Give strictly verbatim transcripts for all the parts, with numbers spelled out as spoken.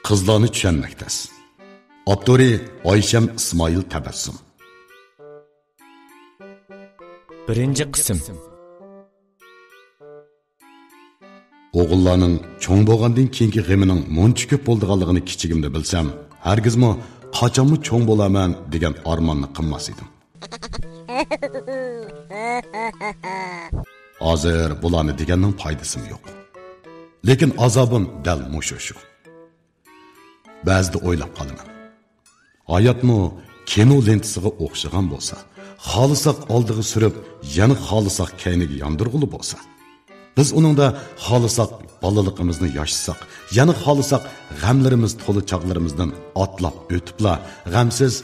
قىزلارنى چۈشەنمەك تەس. ئاپتورى: ئايشەم ئىسمائىل تەبەسسۇم. بىرىنچى قىسىم. ئوغۇللارنىڭ چوڭ بولغاندىن كېيىنكى غېمىنىڭ مۇنچە كۆپ بولىدىغانلىقىنى كىچىكىمدە بىلسەم، ھەرگىزمۇ «قاچانمۇ چوڭ بولارمەن» دېگەن ئارماننى قىلماس ئىدىم. ھازىر بۇلارنى دېگەننىڭ پايدىسىمۇ يوق. لېكىن ئازابىم دەل مۇشۇ شۇ. بەزىدە ئويلاپ قالىمەن، ھاياتمۇ كىنو لېنتىسىغا ئوخشىغان بولسا، خالىساق ئالدىغا سۈرۈپ، يەنە خالىساق كەينىگە ياندۇرغىلى بولسا، بىز ئۇنىڭدا خالىساق بالىلىقىمىزنى ياشىساق، يەنە خالىساق غەملىرىمىز تولا چاغلىرىمىزدىن ئاتلاپ ئۆتۈپلا، غەمسىز،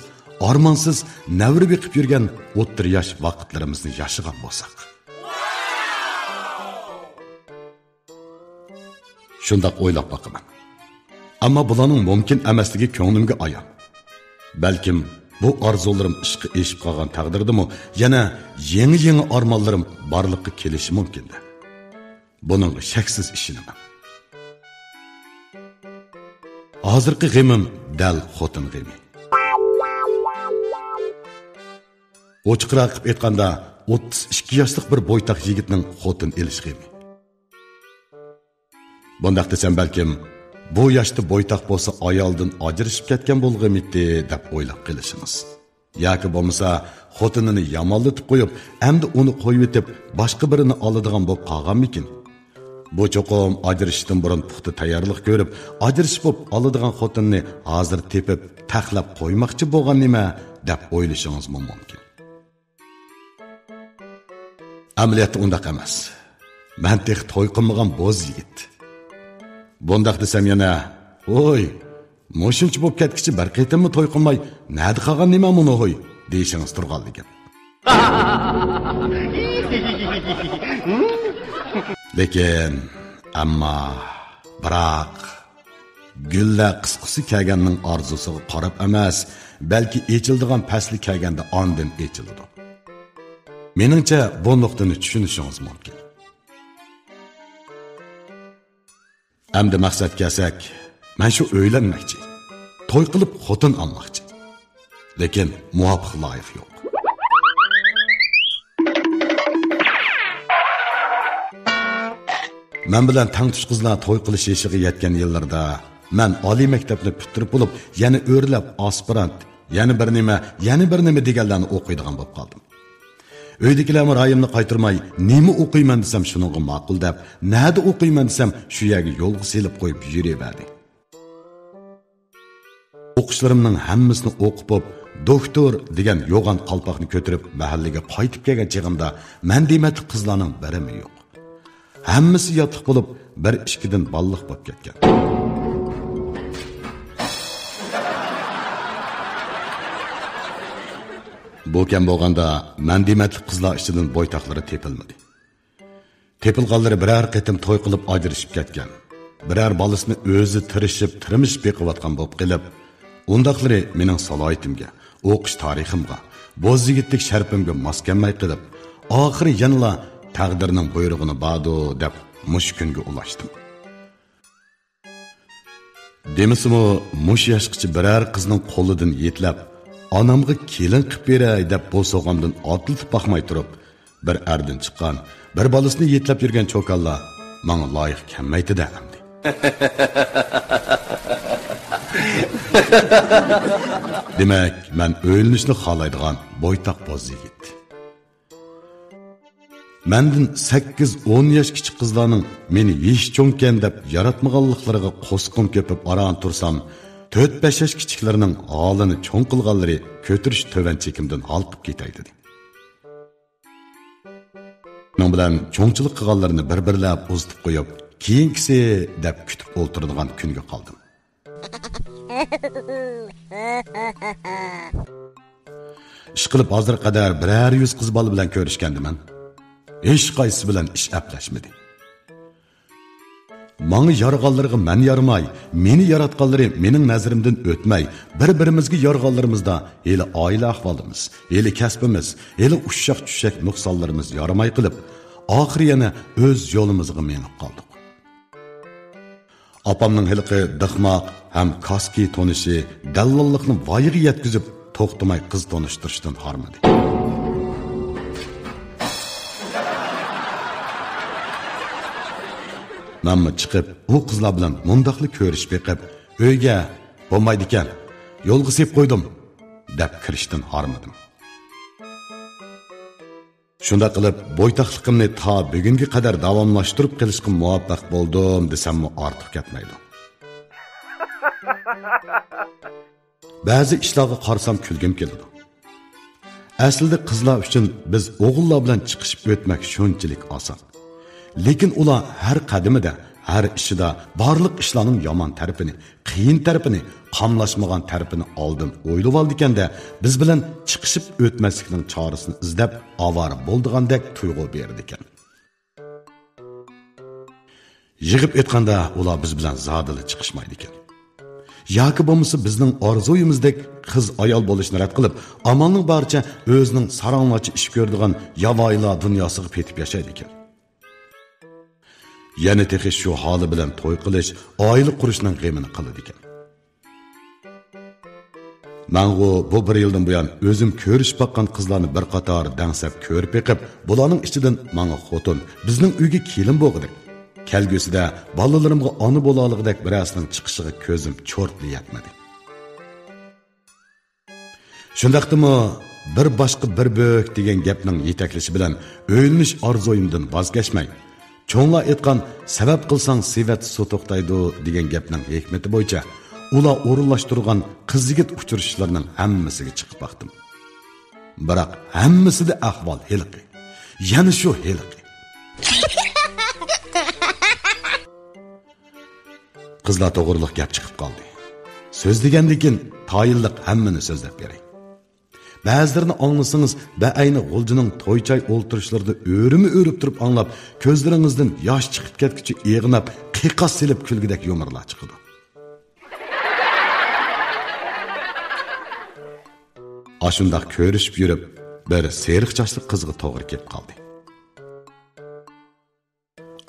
ئارمانسىز، نەۋرە بېقىپ يۈرگەن ئوتتۇرا ياش ۋاقىتلىرىمىزنى ياشىغان بولساق. شۇنداق ئويلاپ باقىمەن. ئەمما بۇلارنىڭ مۇمكىن ئەمەسلىكى كۆڭلۈمگە ئايان. بەلكىم بۇ ئارزۇلىرىم ئىشقا ئېشىپ قالغان تەقدىردىمۇ يەنە يېڭى-يېڭى ئارمانلىرىم بارلىققا كېلىشى مۇمكىندە. بۇنىڭغا شەكسىز ئىشىنىمەن. ھازىرقى غېمىم دەل خوتۇن غېمى. ئوچۇقراق قىلىپ ئېيتقاندا، ئوتتۇز ئىككى ياشلىق بىر بويتاق يىگىتنىڭ خوتۇن ئېلىش غېمى. بۇنداق دېسەم، بەلكىم، «بۇ ياشتا بويتاق بولسا، ئايالىدىن ئاجرىشىپ كەتكەن بولغىيمىتى» دەپ ئويلاپ قېلىشىڭىز. ياكى بولمىسا، خوتۇنىنى يامانلىتىپ قويۇپ، ئەمدى ئۇنى قويۇۋېتىپ، باشقا بىرىنى ئالىدىغان بولۇپ قالغانمىكىن؟ بۇ چوقۇم ئاجرىشىشتىن بۇرۇن پۇختا تەييارلىق كۆرۈپ، ئاجرىشىپ بولۇپ ئالىدىغان خوتۇننى ھازىر تېپىپ، تەقلەپ قويماقچى بولغان نېمە دەپ ئويلىشىڭىزمۇ مۇمكىن. ئەمەلىيەتتە ئۇنداق ئەمەس. مەن تېخى توي قىلمىغان بوز يىگىت. بۇنداق دېسەم يەنە، «ھوي، مۇشۇنچە بولۇپ كەتكىچە بىر قېتىممۇ توي قىلماي، نەدە قالغان نېمە مۇنۇ ھوي؟» دېيىشىڭىز تۇرغانلا گەپ. لېكىن، ئەمما، بىراق، گۈللەر قىسقۇسى كەلگەننىڭ ئارزۇسىغا قاراپ ئەمەس، بەلكى ئېچىلىدىغان پەسلى كەلگەندە ئاندىن ئېچىلىدۇ. مېنىڭچە، بۇ نۇقتىنى چۈشىنىشىڭىز مۇمكىن. ئەمدى مەقسەتكە كەلسەك، مەن شۇ ئۆيلەنمەكچى، توي قىلىپ خوتۇن ئالماقچى. لېكىن مۇۋاپىق لايىق يوق. مەن بىلەن تەڭتۇش قىزلار توي قىلىش يېشىغا يەتكەن يىللىرىدا، مەن ئالىي مەكتەپنى پۈتتۈرۈپ بولۇپ، يەنە ئۆرلەپ ئاسپىرانت، يەنە بىر نېمە، يەنە بىر نېمە دېگەنلەرنى ئوقۇيدىغان بولۇپ قالدىم. ئۆيدىكىلەرمۇ رايىمنى قايتۇرماي، نېمە ئوقۇيمەن دېسەم، شۇنىڭغا ماقۇل دەپ، نەدە ئوقۇيمەن دېسەم، شۇ يەرگە يولغا سېلىپ قويۇپ يۈرۈۋەردى. ئوقۇشلىرىمنىڭ ھەممىسىنى ئوقۇپ بوپ، دوكتور دېگەن يوغان قالپاقنى كۆتۈرۈپ، مەھەللىگە قايتىپ كەلگەن چېغىمدا، مەن دېمەتلىك قىزلارنىڭ بىرىمۇ يوق. ھەممىسى ياتلىق بولۇپ، بىر ئىككىدىن بالىلىق بولۇپ كەتكەن. بۇ كەم بولغاندا، مەن دېمەتلىك قىزلار ئىچىدىن بويتاقلىرى تېپىلمىدى. تېپىلغانلىرى بىرەر قېتىم توي قىلىپ ئاجرىشىپ كەتكەن، بىرەر بالىسىنى ئۆزى تىرىشىپ، تىرمىشىپ بېقىۋاتقان بولۇپ قېلىپ، ئۇنداقلىرى مېنىڭ سالاھىيىتىمگە، ئوقۇش تارىخىمغا، بوز يىگىتلىك شەرىپىمگە ماس كەلمەي قېلىپ، ئاخىرى يەنىلا تەقدىرنىڭ بۇيرۇغىنى باردۇ دەپ مۇشۇ كۈنگە ئۇلاشتىم. دېمىسىمۇ، مۇشۇ ياشقىچە بىرەر قىزنىڭ قولىدىن يېتىلەپ، ئانامغا كېلىن قىپ بېرەي دەپ بوسۇغامدىن ئاتلىتىپ باقماي تۇرۇپ، بىر ئەردىن چىققان، بىر بالىسىنى يېتىلەپ يۈرگەن چوكانلار ماڭا لايىق كەلمەيتتى-دە ئەمدى. دېمەك، مەن ئۆيلىنىشنى خالايدىغان بويتاق بوز يىگىت. مەندىن سەككىز، ئون ياش كىچىك قىزلارنىڭ مېنى ھېچ چوڭكەن دەپ ياراتمىغانلىقلىرىغا قورسىقىم كۆپۈپ ئاران تۇرسام، تۆت، بەش ياش كىچىكلىرىنىڭ ھالىنى چوڭ قىلغانلىرى كۆتۈرۈش تۆۋەن چېكىمدىن ھالقىپ كېتەي دېدى. شۇنىڭ بىلەن چوڭچىلىق قىلغانلىرىنى بىر-بىرلەپ ئۇزىتىپ قويۇپ، كېيىنكىسى دەپ كۈتۈپ ئولتۇرىدىغان كۈنگە قالدىم. ئىشقىلىپ، ھازىرغا قەدەر بىرەر يۈز قىز بالا بىلەن كۆرۈشكەندىمەن. ھېچقايسىسى بىلەن ئىش ئەپلەشمىدى. ماڭا يارىغانلىرىغا مەن يارىماي، مېنى ياراتقانلىرى مېنىڭ نەزىرىمدىن ئۆتمەي، بىر-بىرىمىزگە يارىغانلىرىمىزدا ھېلى ئائىلە ئەھۋالىمىز، ھېلى كەسپىمىز، ھېلى ئۇششاق-چۈششەك نۇقسانلىرىمىز يارىماي قېلىپ، ئاخىرى يەنە ئۆز يولىمىزغا مېڭىپ قالدۇق. ئاپامنىڭ ھېلىقى دىخماق، ھەم كاسكى تونۇشى دەللاللىقنى ۋايىغا يەتكۈزۈپ، توختىماي قىز تونۇشتۇرۇشتىن ھارمىدى. مەنمۇ چىقىپ، ئۇ قىزلار بىلەن مۇنداقلا كۆرۈشۈپ بېقىپ، ئۆيگە «بولمايدىكەن، يولغا سېلىپ قويدۇم» دەپ كىرىشتىن ھارمىدىم. شۇنداق قىلىپ، بويتاقلىقىمنى تا بۈگۈنگە قەدەر داۋاملاشتۇرۇپ قېلىشقا مۇۋەپپەق بولدۇم دېسەممۇ ئارتۇق كەتمەيدۇ. بەزى ئىشلارغا قارىسام كۈلگۈم كېلىدۇ. ئەسلىدە قىزلار ئۈچۈن بىز ئوغۇللار بىلەن چىقىشىپ ئۆتمەك شۇنچىلىك ئاسان. لېكىن ئۇلار ھەر قەدىمىدە، ھەر ئىشىدا بارلىق ئىشلارنىڭ يامان تەرىپىنى، قىيىن تەرىپىنى، قاملاشمىغان تەرىپىنى ئالدىن ئويلىۋالىدىكەندە، بىز بىلەن چىقىشىپ ئۆتمەسلىكنىڭ چارىسىنى ئىزدەپ ئاۋارە بولىدىغاندەك تۇيغۇ بېرىدىكەن. يىغىپ ئېيتقاندا، ئۇلار بىز بىلەن زادىلا چىقىشمايدىكەن. ياكى بولمىسا بىزنىڭ ئارزۇيىمىزدەك قىز ئايال بولۇشنى رەت قىلىپ، ئامالنىڭ بارىچە ئۆزىنىڭ ساراڭلارچە ئىش كۆرىدىغان ياۋايىلار دۇنياسىغا پېتىپ ياشايدىكەن. يەنە تېخى شۇ ھالى بىلەن توي قىلىش، ئائىلە قۇرۇشنىڭ غېمىنى قىلىدىكەن. مەنغۇ بۇ بىر يىلدىن بۇيان ئۆزۈم كۆرۈشۈپ باققان قىزلارنى بىر قاتار دەڭسەپ كۆرۈپ بېقىپ، بۇلارنىڭ ئىچىدىن ماڭا خوتۇن، بىزنىڭ ئۆيگە كېلىن بولغۇدەك، كەلگۈسىدە بالىلىرىمغا ئانا بولالىغۇدەك بىرەرسىنىڭ چىقىشىغا كۆزۈم چورتلا يەتمىدى. شۇنداقتىمۇ بىر باشقا بىر بۆك دېگەن گەپنىڭ يېتەكلىشى بىلەن ئۆيلىنىش ئارزۇيۇمدىن ۋاز كەچمەي، چوڭلار ئېيتقان «سەۋەب قىلساڭ سېۋەت سۇ توختايدۇ» دېگەن گەپنىڭ ھېكمىتى بويىچە ئۇلار ئورۇنلاشتۇرغان قىز-يىگىت ئۇچرىشىشلىرىنىڭ ھەممىسىگە چىقىپ باقتىم. بىراق ھەممىسىدە ئەھۋال ھېلىقى. يەنە شۇ ھېلىقى. قىزلار توغرۇلۇق گەپ چىقىپ قالدى. سۆزلىگەندىكىن تايىنلىق ھەممىنى سۆزلەپ بېرەي. بەزىلىرىنى ئاڭلىسىڭىز، بەئەينى غۇلجىنىڭ توي-چاي ئولتۇرۇشلىرىدا ئۆرىمۇ ئۆرۈپ تۇرۇپ ئاڭلاپ، كۆزلىرىڭىزدىن ياش چىقىپ كەتكۈچە ئېغىناپ، قىقاس سېلىپ كۈلگۈدەك يۇمۇرلار چىقىدۇ. ئاشۇنداق كۆرۈشۈپ يۈرۈپ، بىر سېرىق چاچلىق قىزغا توغرا كېلىپ قالدى.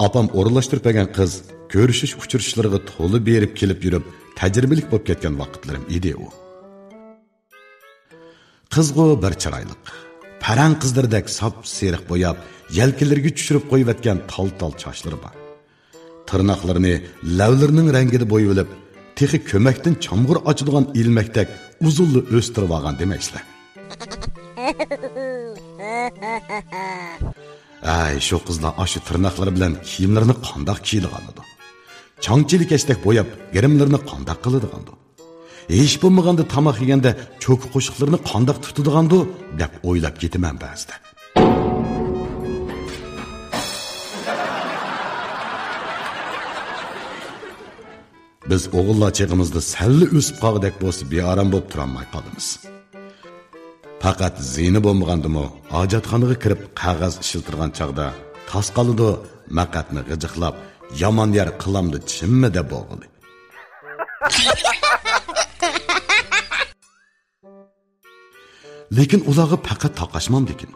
ئاپام ئورۇنلاشتۇرۇپ بەرگەن قىز كۆرۈشۈش ئۇچرىشىشلىرىغا تولا بېرىپ كېلىپ يۈرۈپ، تەجرىبىلىك بولۇپ كەتكەن ۋاقىتلىرىم ئىدى ئۇ. قىزغۇ بىر چىرايلىق، پەرەڭ قىزلىرىدەك ساپسېرىق بوياپ، يەلكىلىرىگە چۈشۈرۈپ قويۇۋەتكەن تال-تال چاچلىرى بار. تىرناقلىرىنى لەۋلىرىنىڭ رەڭگىدە بويىۋېلىپ، تېخى كۆمەكتىن چامغۇر ئاچىدىغان ئىلمەكتەك ئۇزۇنلا ئۆستۈرۈۋالغان دېمەيسىلەر. ئەي، شۇ قىزلار ئاشۇ تىرناقلىرى بىلەن كىيىملىرىنى قانداق كىيىدىغانىدۇ؟ چاڭ-چىلىكەشتەك بوياپ، گىرىملىرىنى قانداق قىلىدىغاندۇ؟ ھېچ بولمىغاندا تاماق يېگەندە چوكا قوشۇقلىرىنى قانداق تۇتىدىغاندۇ، دەپ ئويلاپ كېتىمەن بەزىدە. بىز ئوغۇللار چېغىمىزدا سەللا ئۆسۈپ قالغۇدەك بولسا بىئارام بولۇپ تۇرالماي قالىمىز. پەقەت زىيىنى بولمىغاندىمۇ، ھاجەتخانىغا كىرىپ قەغەز ئىشلىتىدىغان چاغدا تاس قالىدۇ، مەقئەتنى غىجىقلاپ، يامان يەر قىلامدۇ چىممىدە بولغىلى. لېكىن ئۇلارغا پەقەت تاقاشمامدىكىن.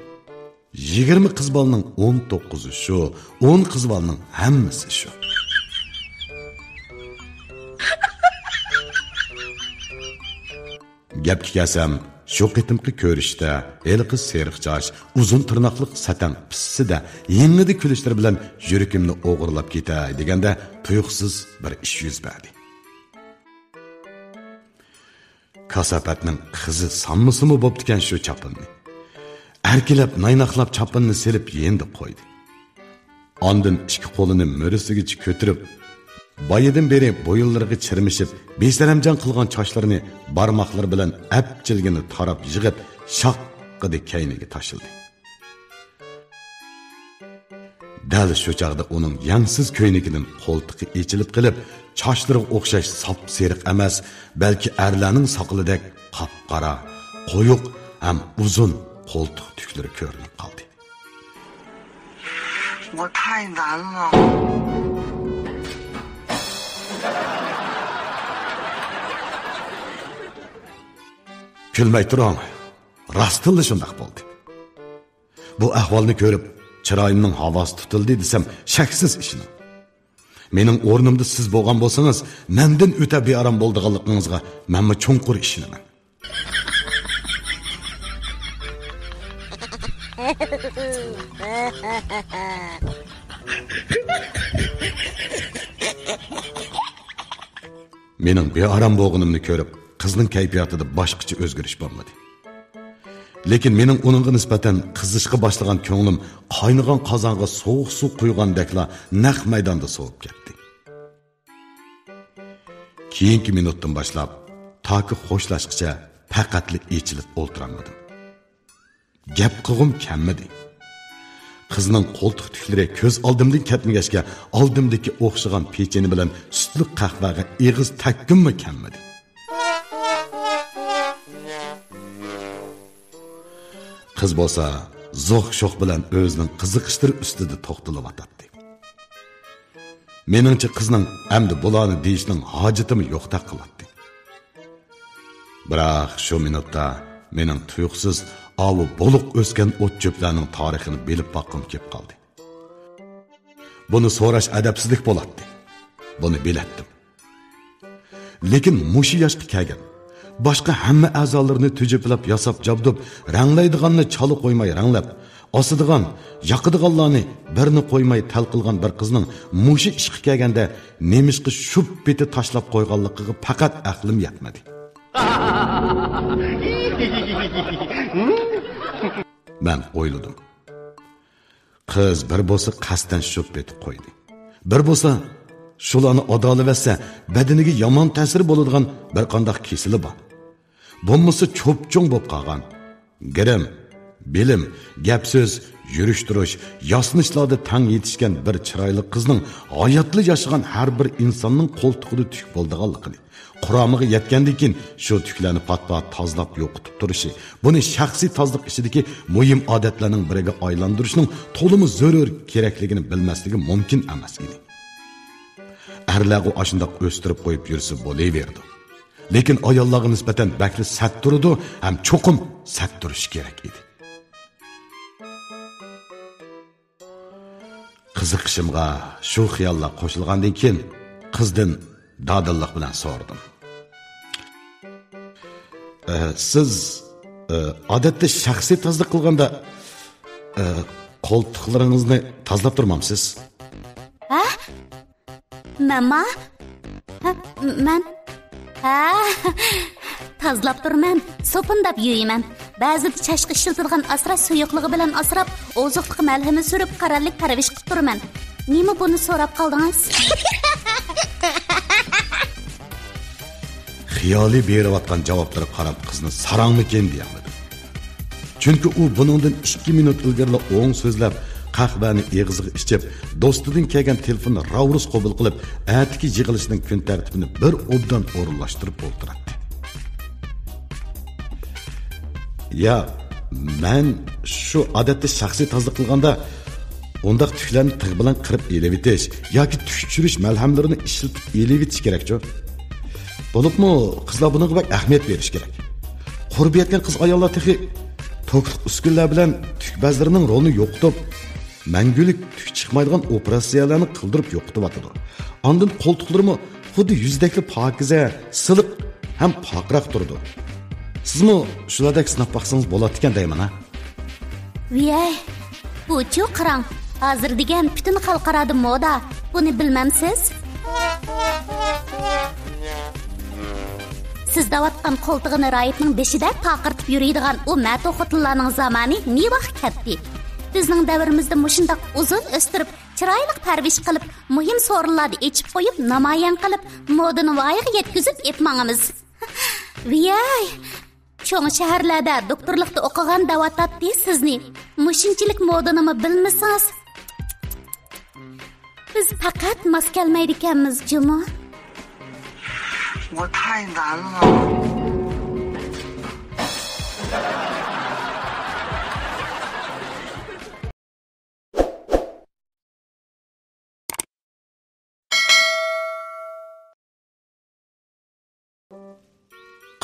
يىگىرمە قىز بالىنىڭ ئون توققۇزى شۇ، ئون قىز بالىنىڭ ھەممىسى شۇ. گەپكە كەلسەم، شۇ قېتىمقى كۆرۈشۈشتە ھېلىقى سېرىق چاچ، ئۇزۇن تىرناقلىق سەتەڭ پىسسىدە ھىڭنىدە كۈلۈشلىرى بىلەن يۈرىكىمنى ئوغرىلاپ كېتەي دېگەندە تۇيۇقسىز بىر ئىش يۈز بەردى. كاساپەتنىڭ قىزى سانمىسىمۇ بوپتىكەن شۇ چاپىنىنى. ئەركىلەپ، نايناقلاپ چاپىنىنى سېلىپ يېنىدا قويدى. ئاندىن ئىككى قولىنى مۈرىسىگىچە كۆتۈرۈپ، بايىدىن بېرى بويۇنلىرىغا چىرمىشىپ، بىسەرەمجان قىلغان چاچلىرىنى بارماقلىرى بىلەن ئەپچىلگىنە تاراپ يىغىپ، شاققىدە كەينىگە تاشلىدى. دەل شۇ چاغدا ئۇنىڭ يەڭسىز كۆينىكىدىن قولتۇقى ئېچىلىپ قېلىپ، چاچلىرىغا ئوخشاش ساپسېرىق ئەمەس، بەلكى ئەرلەرنىڭ ساقىلىدەك قاپقارا، قويۇق ھەم ئۇزۇن قولتۇق تۈكلىرى كۆرۈنۈپ قالدى. 我太难了。 كۈلمەي تۇرۇڭ. راستتىنلا شۇنداق بولدى. بۇ ئەھۋالنى كۆرۈپ، چىرايىمنىڭ ھاۋاسى تۇتۇلدى دېسەم، شەكسىز ئىشىنىڭ. مېنىڭ ئورنۇمدا سىز بولغان بولسىڭىز، مەندىن ئۆتە بىئارام بولىدىغانلىقىڭىزغا مەنمۇ چوڭقۇر ئىشىنىمەن. مېنىڭ بىئارام بولغىنىمنى كۆرۈپ، قىزنىڭ كەيپىياتىدا باشقىچە ئۆزگىرىش بولمىدى. لېكىن مېنىڭ ئۇنىڭغا نىسبەتەن قىزىشقا باشلىغان كۆڭلۈم قاينىغان قازانغا سوغۇق سۇ قۇيغاندەكلا نەق مەيداندا سوۋۇپ كەتتى. كېيىنكى مىنۇتتىن باشلاپ، تاكى خوشلاشقىچە پەقەتلا ئېچىلىپ ئولتۇرالمىدىم. گەپ قىلغۇم كەلمىدى. قىزنىڭ قولتۇق تۈكلىرى كۆز ئالدىمدىن كەتمىگەچكە، ئالدىمدىكى ئوخشىغان پېچىنە بىلەن سۈتلۈك قەھۋەگە ئېغىز تەگكۈممۇ كەلمىدى. قىز بولسا زوق-شوق بىلەن ئۆزىنىڭ قىزىقىشلىرى ئۈستىدە توختىلىۋاتاتتى. مېنىڭچە، قىزنىڭ ئەمدى بۇلارنى دېيىشنىڭ ھاجىتىمۇ يوقتەك قىلاتتى. بىراق شۇ مىنۇتتا مېنىڭ تۇيۇقسىز ئاۋۇ بولۇق ئۆسكەن ئوت-چۆپلەرنىڭ تارىخىنى بىلىپ باققۇم كېلىپ قالدى. بۇنى سوراش ئەدەپسىزلىك بولاتتى. بۇنى بىلەتتىم. لېكىن مۇشۇ ياشقا كەلگەن، باشقا ھەممە ئەزالىرىنى تۈجۈپىلەپ ياساپ جابدۇپ، رەڭلەيدىغاننى چالا قويماي رەڭلەپ، ئاسىدىغان، ياقىدىغانلارنى بىرنى قويماي تەل قىلغان بىر قىزنىڭ مۇشۇ ئىشقا كەلگەندە نېمىشقا شۇ پېتى تاشلاپ قويغانلىقىغا پەقەت ئەقلىم يەتمىدى. مەن ئويلىدىم. قىز بىر بولسا قەستەن شۇ پېتى قويدى. بىر بولسا شۇلارنى ئادالىۋەتسە بەدىنىگە يامان تەسىرى بولىدىغان بىر قانداق كېسىلى بار. بولمىسا چوپچوڭ بولۇپ قالغان. گىرىم، بىلىم، گەپ-سۆز، يۈرۈش-تۇرۇش، ياسىنىشلاردا تەڭ يېتىشكەن بىر چىرايلىق قىزنىڭ ھاياتلا ياشىغان ھەر بىر ئىنساننىڭ قولتۇقىدا تۈك بولىدىغانلىقىنى، قۇرامىغا يەتكەندىن كېيىن شۇ تۈكلەرنى پات-پات تازىلاپ يوقىتىپ تۇرۇشى، بۇنى شەخسىي تازىلىق ئىچىدىكى مۇھىم ئادەتلەرنىڭ بىرىگە ئايلاندۇرۇشنىڭ تولىمۇ زۆرۈر كېرەكلىكىنى بىلمەسلىكى مۇمكىن ئەمەس ئىدى. ئەرلەرغۇ ئاشۇنداق ئۆستۈرۈپ قويۇپ يۈرسە بولۇۋېرىدۇ. لېكىن ئاياللارغا نىسبەتەن بەكلا سەت تۇرىدۇ ھەم چوقۇم سەت تۇرۇشى كېرەك ئىدى. قىزىقىشىمغا شۇ خىياللار قوشۇلغاندىن كېيىن، قىزدىن دادىللىق بىلەن سورىدىم. ئە، سىز، ئە، ئادەتتە شەخسىي تازىلىق قىلغاندا، ئە، قولتۇقلىرىڭىزنى تازىلاپ تۇرمامسىز؟ ھە؟ مەنما؟ ھە، مەن؟ ھە، تازىلاپ تۇرىمەن. سوپۇنداپ يۇيىمەن. بەزىدە چاچقا ئىشلىتىدىغان ئاسراش سۇيۇقلۇقى بىلەن ئاسراپ، ئوزۇقلۇق مەلھىمى سۈرۈپ، قەرەللىك پەرۋىش قىلىپ تۇرىمەن. نېمە بۇنى سوراپ قالدىڭىز؟ خىيالىي بېرىۋاتقان جاۋابلىرىغا قاراپ قىزنى ساراڭمىكىن دېيەلمىدىم. چۈنكى ئۇ بۇنىڭدىن ئىككى مىنۇت ئىلگىرىلا ئوڭ سۆزلەپ، قەھۋەنى ئېغىزىغا ئىچىپ، دوستىدىن كەلگەن تېلېفوننى راۋۇرۇس قوبۇل قىلىپ، ئەتىكى يىغىلىشنىڭ كۈن تەرتىپىنى بىر ئوبدان ئورۇنلاشتۇرۇپ ئولتۇراتتى. يا، مەن شۇ ئادەتتە شەخسىي تازىلىق قىلغاندا ئۇنداق تۈكلەرنى تىغ بىلەن قىرىپ ئېلىۋېتىش ياكى تۈك چۈشۈرۈش مەلھەملىرىنى ئىشلىتىپ ئېلىۋېتىش كېرەكچۇ؟ بولۇپمۇ قىزلار بۇنىڭغا بەك ئەھمىيەت بېرىش كېرەك. قۇرۇپ يەتكەن قىز ئاياللار تېخى توكلۇق ئۈسكۈنىلەر بىلەن تۈك بەزلىرىنىڭ رولىنى يوقىتىپ، مەڭگۈلۈك تۈك چىقمايدىغان ئوپېراتسىيەلەرنى قىلدۇرۇپ يوقىتىۋاتىدۇ. ئاندىن قولتۇقلىرىمۇ خۇددى يۈزدەكلا پاكىزە، سىلىق ھەم پارقىراق تۇرىدۇ. سىزمۇ شۇلاردەك سىناپ باقسىڭىز بولاتتىكەن دەيمەن ھە. ۋىيەي، بۇچۇ قاراڭ، ھازىر دېگەن پۈتۈن خەلقئارادا مودا، بۇنى بىلمەمسىز؟ سىز دەۋاتقان قولتۇقىنى رايىتنىڭ بېشىدەك پارقىرىتىپ يۈرىدىغان ئۇ مەتۇ خوتۇنلارنىڭ زامانى نېۋاق كەتتى. بىزنىڭ دەۋرىمىزدە مۇشۇنداق ئۇزۇن ئۆستۈرۈپ، چىرايلىق پەرۋىش قىلىپ، مۇھىم سورۇنلاردا ئېچىپ قويۇپ، نامايان قىلىپ، مودىنى ۋايىغا يەتكۈزۈپ ئېپ ماڭىمىز. ۋىيەي! چوڭ شەھەرلەردە دوكتورلۇقتا ئوقۇغان دەۋاتاتتى سىزنى. مۇشۇنچىلىك مودىنىمۇ بىلمىسىڭىز. بىز پەقەت ماس كەلمەيدىكەنمىز جۇمۇ. 我太难了。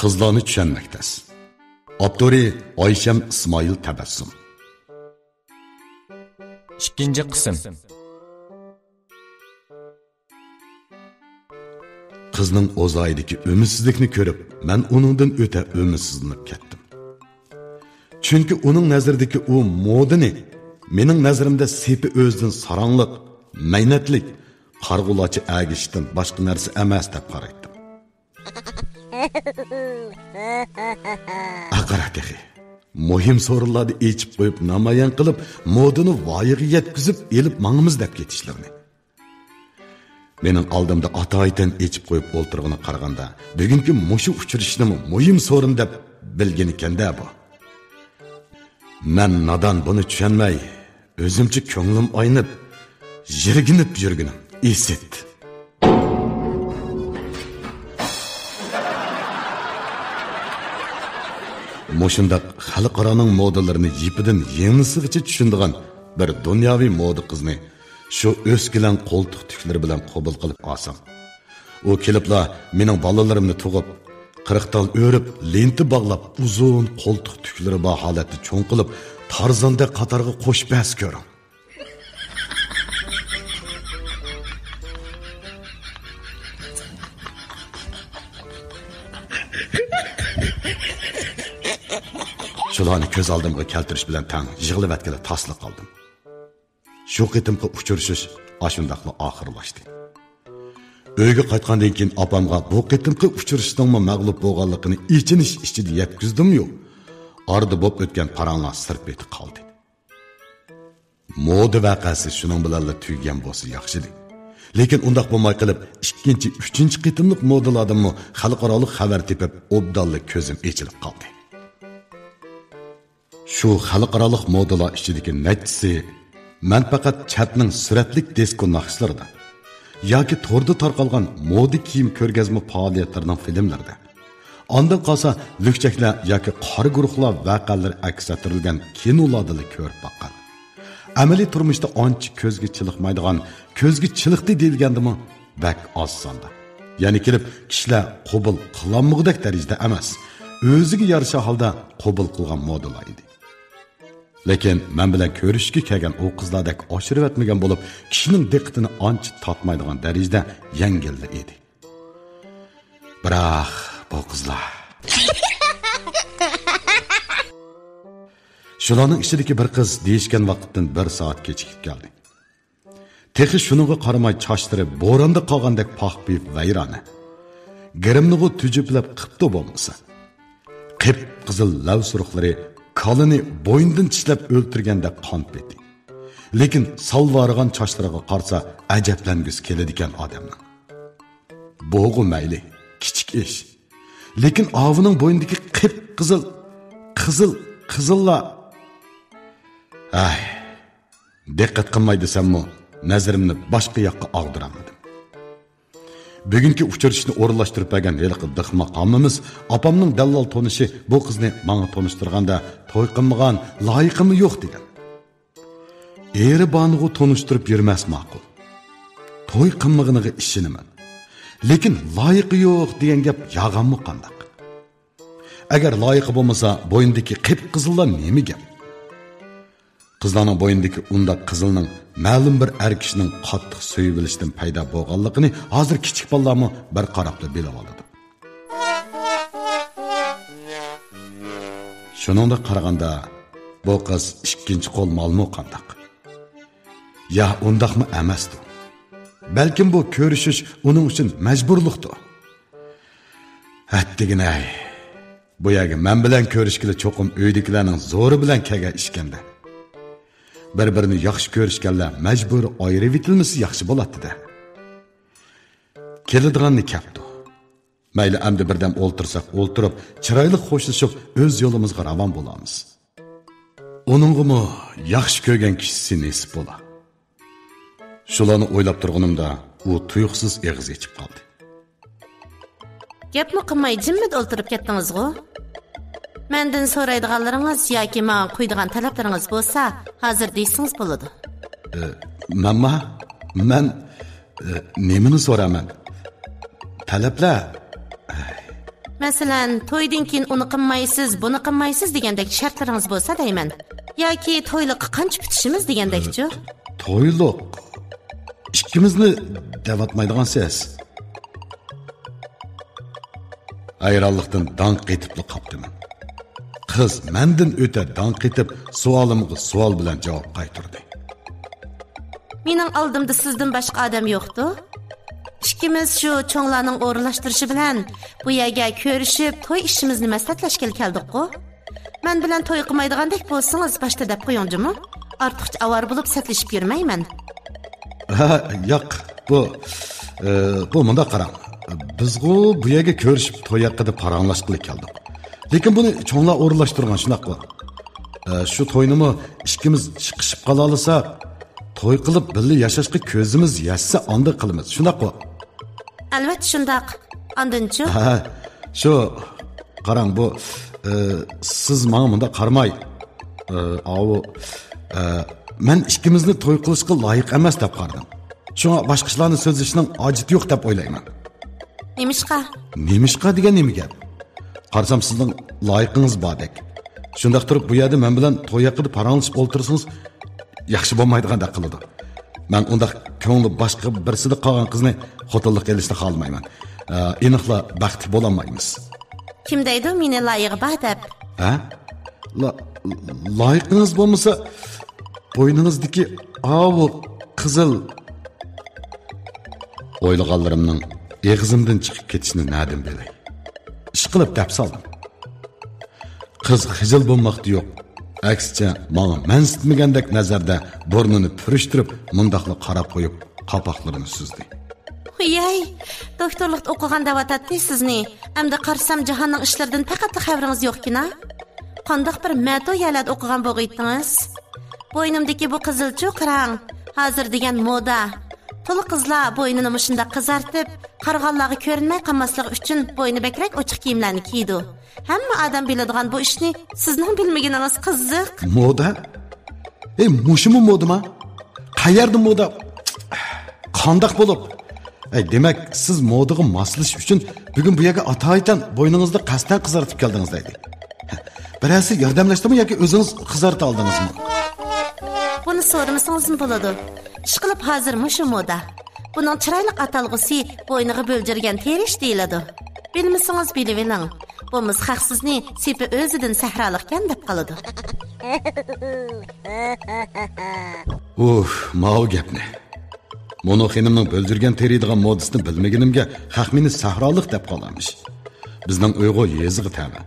قىزلارنى چۈشەنمەك تەس. ئاپتورى ئايشەم ئىسمائىل تەبەسسۇم. ئىككىنچى قىسىم. قىزنىڭ ئوزايىدىكى ئۈمىدسىزلىكنى كۆرۈپ، مەن ئۇنىڭدىن ئۆتە ئۈمىدسىزلىنىپ كەتتىم. چۈنكى ئۇنىڭ نەزىرىدىكى ئۇ مودىنى مېنىڭ نەزىرىمدە سېپى ئۆزىدىن ساراڭلىق، مەينەتلىك، قارىغۇلارچە ئەگىشىشتىن باشقا نەرسە ئەمەس دەپ قارايتتىم. ئاقارا تېخى. مۇھىم سورۇنلاردا ئېچىپ قويۇپ، نامايان قىلىپ، مودىنى ۋايىغا يەتكۈزۈپ ئېلىپ ماڭىمىز دەپ كېتىشلىرىنى. مېنىڭ ئالدىمدا ئاتايىتەن ئېچىپ قويۇپ ئولتۇرغىنىغا قارىغاندا، بۈگۈنكى مۇشۇ ئۇچرىشىشنىمۇ مۇھىم سورۇن دەپ بىلگىنىكەن-دە بۇ. مەن نادان بۇنى چۈشەنمەي، ئۆزۈمچە كۆڭلۈم ئاينىپ، يىرگىنىپ يۈرگىنىم ئىسىت. مۇشۇنداق خەلقئارانىڭ مودىلىرىنى يىپىدىن يىڭنىسىغىچە چۈشىنىدىغان بىر دۇنياۋى مودا قىزنى شۇ ئۆسكىلەڭ قولتۇق تۈكلىرى بىلەن قوبۇل قىلىپ ئالسام، ئۇ كېلىپلا مېنىڭ بالىلىرىمنى تۇغۇپ، قىرىق تال ئۆرۈپ، لېنتا باغلاپ، ئۇزۇن قولتۇق تۈكلىرى بار ھالەتتە چوڭ قىلىپ، تارزاندەك قاتارغا قوشۇپ بەرسە كۆرۈڭ. شۇلارنى كۆز ئالدىمغا كەلتۈرۈش بىلەن تەڭ يىغلىۋەتكىلى تاسلا قالدىم. شۇ قېتىمقى ئۇچرىشىش ئاشۇنداقلا ئاخىرلاشتى. ئۆيگە قايتقاندىن كېيىن ئاپامغا بۇ قېتىمقى ئۇچرىشىشنىڭمۇ مەغلۇپ بولغانلىقىنى ئېچىنىش ئىچىدە يەتكۈزدۈممۇ، ئارىدا بوپ ئۆتكەن پاراڭلار سىرت بېتى قالدى. مودا ۋەقەسى شۇنىڭ بىلەنلا تۈگىگەن بولسا ياخشىدى. لېكىن ئۇنداق بولماي قېلىپ، ئىككىنچى، ئۈچىنچى قېتىملىق مودىلاردىنمۇ خەلقئارالىق خەۋەر تېپىپ، ئوبدانلا كۆزۈم ئېچىلىپ قالدى. شۇ خەلقئارالىق مودىلار ئىچىدىكى نەچچىسى مەن پەقەت چەتنىڭ سۈرەتلىك دىسكو ناخشىلىرىدا ياكى توردا تارقالغان مودا كىيىم كۆرگەزمە پائالىيەتلىرىنىڭ فىلىملىرىدا، ئاندىن قالسا لۈكچەكلەر ياكى قارا گۇرۇھلار ۋەقەلىرى ئەكس ئەتتۈرۈلگەن كىنولاردىلا كۆرۈپ باققان. ئەمەلىي تۇرمۇشتا ئانچە كۆزگە چېلىقمايدىغان، كۆزگە چېلىقتى دېيىلگەندىمۇ بەك ئاز ساندا. يەنە كېلىپ كىشىلەر قوبۇل قىلالمىغۇدەك دەرىجىدە ئەمەس، ئۆزىگە يارىشا ھالدا قوبۇل قىلغان مودىلار ئىدى. لېكىن مەن بىلەن كۆرۈشۈشكە كەلگەن ئۇ قىزلاردەك ئاشۇرۇۋەتمىگەن بولۇپ، كىشىنىڭ دىققىتىنى ئانچە تارتمايدىغان دەرىجىدە يەڭگىللا ئىدى. بىراق، بۇ قىزلار. شۇلارنىڭ ئىچىدىكى بىر قىز دېيىشكەن ۋاقىتتىن بىر سائەت كېچىكىپ كەلدى. تېخى شۇنىڭغا قارىماي، چاچلىرى بوراندا قالغاندەك پاخپىيىپ ۋەيرانە. گىرىمنىغۇ تۈجۈپلەپ قىپتۇ بولمىسا. قىپقىزىل لەۋ سۇرۇقلىرى كالىنى بوينىدىن چىشلەپ ئۆلتۈرگەندەك قان پېتى. لېكىن سالۋارغان چاچلىرىغا قارىسا، ئەجەبلەنگۈسى كېلىدىكەن ئادەمنىڭ. بۇغۇ مەيلى، كىچىك ئىش. لېكىن ئاۋۇنىڭ بوينىدىكى قىپقىزىل، قىزىل، قىزىللا. ئەي، دىققەت قىلماي دېسەممۇ، نەزىرىمنى باشقا ياققا ئاغدۇرالمىدىم. بۈگۈنكى ئۇچرىشىشنى ئورۇنلاشتۇرۇپ بەرگەن ھېلىقى دىخما قامىمىز ئاپامنىڭ دەللال تونۇشى بۇ قىزنى ماڭا تونۇشتۇرغاندا، توي قىلمىغان لايىقىمۇ يوق دېگەن. ئېرى بارنىغۇ تونۇشتۇرۇپ يۈرمەس ماقۇل. توي قىلمىغىنىغا ئىشىنىمەن. لېكىن لايىقى يوق دېگەن گەپ يالغانمۇ قانداق؟ ئەگەر لايىقى بولمىسا، بوينىدىكى قىپقىزىللار نېمە گەپ؟ قىزلارنىڭ بوينىدىكى ئۇنداق قىزىلنىڭ مەلۇم بىر ئەر كىشىنىڭ قاتتىق سۆيۈۋېلىشىدىن پەيدا بولغانلىقىنى ھازىر كىچىك بالىلارمۇ بىر قاراپلا بىلىۋالىدۇ. شۇنىڭدەك قارىغاندا، بۇ قىز ئىككىنچى قول مالمۇ قانداق؟ يا ئۇنداقمۇ ئەمەستۇ؟ بەلكىم بۇ كۆرۈشۈش ئۇنىڭ ئۈچۈن مەجبۇرلۇقتۇ. ھەتتىگىنەي، بۇ يەرگە مەن بىلەن كۆرۈشكىلى چوقۇم ئۆيدىكىلەرنىڭ زورى بىلەن كەلگەن ئىشكەندە. بىر-بىرىنى ياخشى كۆرۈشكەنلەر مەجبۇرىي ئايرىۋېتىلمىسە ياخشى بولاتتى-دە. كېلىدىغاننى كەپتۇ. مەيلى، ئەمدى بىردەم ئولتۇرساق ئولتۇرۇپ، چىرايلىق خوشلىشىپ، ئۆز يولىمىزغا راۋان بولارمىز. ئۇنىڭغىمۇ ياخشى كۆرگەن كىشىسى نېسىپ بولا. شۇلارنى ئويلاپ تۇرغىنىمدا، ئۇ تۇيۇقسىز ئېغىز ئېچىپ قالدى. گەپمۇ قىلماي جىممىدە ئولتۇرۇپ كەتتىڭىزغۇ؟ مەندىن سورايدىغانلىرىڭىز ياكى ماڭا قويىدىغان تەلەپلىرىڭىز بولسا، ھازىر دېيىشسىڭىز بولىدۇ. ئە، مەنما؟ مەن، ئە، نېمىنى سورايمەن؟ تەلەپلەر؟ مەسىلەن، تويدىن كېيىن ئۇنى قىلمايسىز، بۇنى قىلمايسىز دېگەندەك شەرتلىرىڭىز بولسا دەيمەن. ياكى تويلۇققا قانچە پۈتۈشىمىز دېگەندەكچۇ؟ تويلۇق؟ ئىككىمىزنى دەۋاتمايدىغانسىز؟ ھەيرانلىقتىن داڭ قېتىپلا قاپتىمەن. قىز مەندىن ئۆتە داڭ قېتىپ، سوئالىمغا سوئال بىلەن جاۋاب قايتۇردى. مېنىڭ ئالدىمدا سىزدىن باشقا ئادەم يوقتۇ؟ ئىككىمىز شۇ چوڭلارنىڭ ئورۇنلاشتۇرۇشى بىلەن بۇ يەرگە كۆرۈشۈپ، توي ئىشىمىزنى مەسلىھەتلەشكىلى كەلدۇققۇ؟ مەن بىلەن توي قىلمايدىغاندەك بولسىڭىز، باشتا دەپ قويۇڭ جۇمۇ. ئارتۇقچە ئاۋارە بولۇپ سەتلىشىپ يۈرمەيمەن. ھە، ياق، بۇ، ئى، بۇ مۇنداق قاراڭ. بىزغۇ بۇ يەرگە كۆرۈشۈپ توي ھەققىدە پاراڭلاشقىلى كەلدۇق. لېكىن بۇنى چوڭلار ئورۇنلاشتۇرغان، شۇنداققۇ؟ ئى، شۇ توينىمۇ ئىككىمىز چىقىشىپ قالالىساق، توي قىلىپ بىللە ياشاشقا كۆزىمىز يەتسە ئاندىن قىلىمىز، شۇنداققۇ؟ ئەلۋەتتە شۇنداق. ئاندىنچۇ؟ ھە، شۇ، قاراڭ، بۇ، ئى، سىز ماڭا مۇنداق قارىماي. ئى، ئاۋۇ، ئى، مەن ئىككىمىزنى توي قىلىشقا لايىق ئەمەس دەپ قارىدىم. شۇڭا باشقا ئىشلارنى سۆزلىشىشنىڭ ھاجىتى يوق دەپ ئويلايمەن. نېمىشقا؟ نېمىشقا دېگەن نېمە گەپ؟ قارىسام، سىزنىڭ لايىقىڭىز باردەك. شۇنداق تۇرۇپ، بۇ يەردە مەن بىلەن توي ھەققىدە پاراڭلىشىپ ئولتۇرسىڭىز، ياخشى بولمايدىغاندەك قىلىدۇ. مەن ئۇنداق كۆڭلى باشقا بىرسىدە قالغان قىزنى خوتۇنلۇققا ئېلىشنى خالىمايمەن. ئە، ئېنىقلا بەختلىك بولالمايمىز. كىم دەيدۇ مېنى لايىقى بار دەپ؟ ھە؟ لا-، لايىقىڭىز بولمىسا، بوينىڭىزدىكى ئاۋۇ قىزىل. ئويلىغانلىرىمنىڭ ئېغىزىمدىن چىقىپ كېتىشىنى نەدىن بىلەي؟ ئىشقىلىپ دەپ سالدىم. قىز خىجىل بولماقتا يوق. ئەكسىچە، ماڭا مەنسىتمىگەندەك نەزەردە بۇرنىنى پۈرۈشتۈرۈپ، مۇنداقلا قاراپ قويۇپ، قاپاقلىرىنى سۈزدى. ھۇيەي، دوكتورلۇقتا ئوقۇغان دەۋاتاتتى سىزنى. ئەمدى قارىسام، جاھاننىڭ ئىشلىرىدىن پەقەتلا خەۋىرىڭىز يوقكىنا؟ قانداق بىر مەتۇ يەرلەردە ئوقۇغان بولغىيتتىڭىز؟ بوينۇمدىكى بۇ قىزىلچۇ قاراڭ، ھازىر دېگەن مودا. تولا قىزلار بوينىنى مۇشۇنداق قىزارتىپ، قارىغانلارغا كۆرۈنمەي قالماسلىقى ئۈچۈن بوينى بەكرەك ئوچۇق كىيىملەرنى كىيىدۇ. ھەممە ئادەم بىلىدىغان بۇ ئىشنى سىزنىڭ بىلمىگىنىڭىز قىزىق. مودا؟ ئەي، مۇشۇمۇ مودىما؟ قەيەردە مودا؟ قانداق بولۇپ؟ ئەي، دېمەك، سىز مودىغا ماسلىشىش ئۈچۈن بۈگۈن بۇ يەرگە ئاتايىتەن بوينىڭىزنى قەستەن قىزارتىپ كەلدىڭىز دەيدۇ. بىرەرسى ياردەملەشتىمۇ ياكى ئۆزىڭىز قىزارتالدىڭىزمۇ؟ بۇنى سورىمىسىڭىزمۇ بولىدۇ. ئىشقىلىپ ھازىر مۇشۇ مودا. بۇنىڭ چىرايلىق ئاتالغۇسى بوينىغا بۆلجۈرگەن تېرىش دېيىلىدۇ. بىلمىسىڭىز بىلىۋېلىڭ. بولمىسا خەق سىزنى سېپى ئۆزىدىن سەھرالىقكەن دەپ قالىدۇ. ئۇھ، ماۋۇ گەپنى. مونۇ خېنىمنىڭ بۆلجۈرگەن تېرىيدىغان مودىسىنى بىلمىگىنىمگە خەق مېنى سەھرالىق دەپ قالارمىش. بىزنىڭ ئۆيغۇ يېزىغا تەۋە.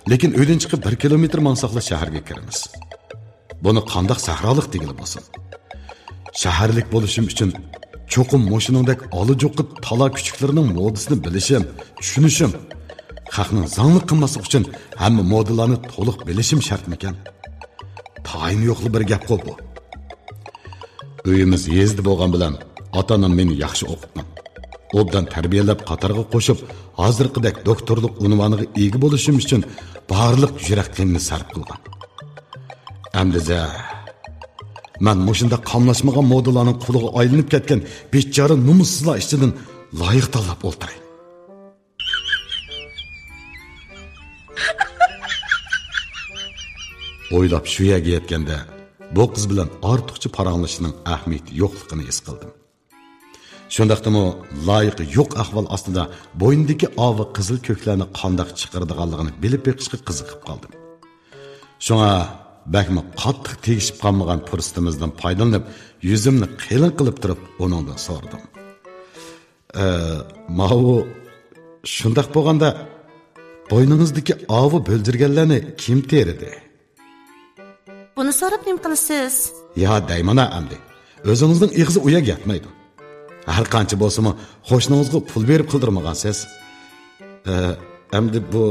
لېكىن ئۆيدىن چىقىپ بىر كىلومېتىر ماڭساقلا شەھەرگە كىرىمىز. بۇنى قانداق سەھرالىق دېگىلى بولسۇن؟ شەھەرلىك بولۇشۇم ئۈچۈن چوقۇم مۇشۇنىڭدەك ئالا-جۇقا تالا كۈچۈكلىرىنىڭ مودىسىنى بىلىشىم، چۈشىنىشىم، خەقنىڭ زاڭلىق قىلماسلىقى ئۈچۈن ھەممە مودىلارنى تولۇق بىلىشىم شەرتمىكەن؟ تايىنى يوقلا بىر گەپقۇ بۇ. ئۆيىمىز يېزىدا بولغان بىلەن ئاتا-ئانام مېنى ياخشى ئوقۇتقان. ئوبدان تەربىيەلەپ قاتارغا قوشۇپ، ھازىرقىدەك دوكتورلۇق ئۇنۋانىغا ئىگە بولۇشۇم ئۈچۈن بارلىق يۈرەك قېنىنى سەرپ قىلغان. ئەمدىزە مەن مۇشۇنداق قاملاشمىغان مودىلارنىڭ قۇلىغا ئايلىنىپ كەتكەن بىچارە نومۇسسىزلار ئىچىدىن لايىق تاللاپ ئولتۇراي. ئويلاپ شۇ يەرگە يەتكەندە، بۇ قىز بىلەن ئارتۇقچە پاراڭلىشىشنىڭ ئەھمىيىتى يوقلۇقىنى ھېس قىلدىم. شۇنداقتىمۇ لايىقى يوق ئەھۋال ئاستىدا بوينىدىكى ئاۋۇ قىزىل كۆكلەرنى قانداق چىقىرىدىغانلىقىنى بىلىپ بېقىشقا قىزىقىپ قالدىم. شۇڭا بەكمۇ قاتتىق تېگىشىپ قالمىغان پۇرسىتىمىزدىن پايدىلىنىپ، يۈزۈمنى قېلىن قىلىپ تۇرۇپ ئۇنىڭدىن سورىدىم. ئە، ماۋۇ شۇنداق بولغاندا، بوينىڭىزدىكى ئاۋۇ بۆلجۈرگەنلەرنى كىم تېرىدى؟ بۇنى سوراپ نېمە قىلىسىز؟ يا دەيمانا ئەمدى. ئۆزىڭىزنىڭ ئېغىزى ئۇ يەرگە يەتمەيدۇ. ھەر قانچە بولسىمۇ، قوشنىڭىزغا پۇل بېرىپ قىلدۇرمىغانسىز. ئە، ئەمدى بۇ،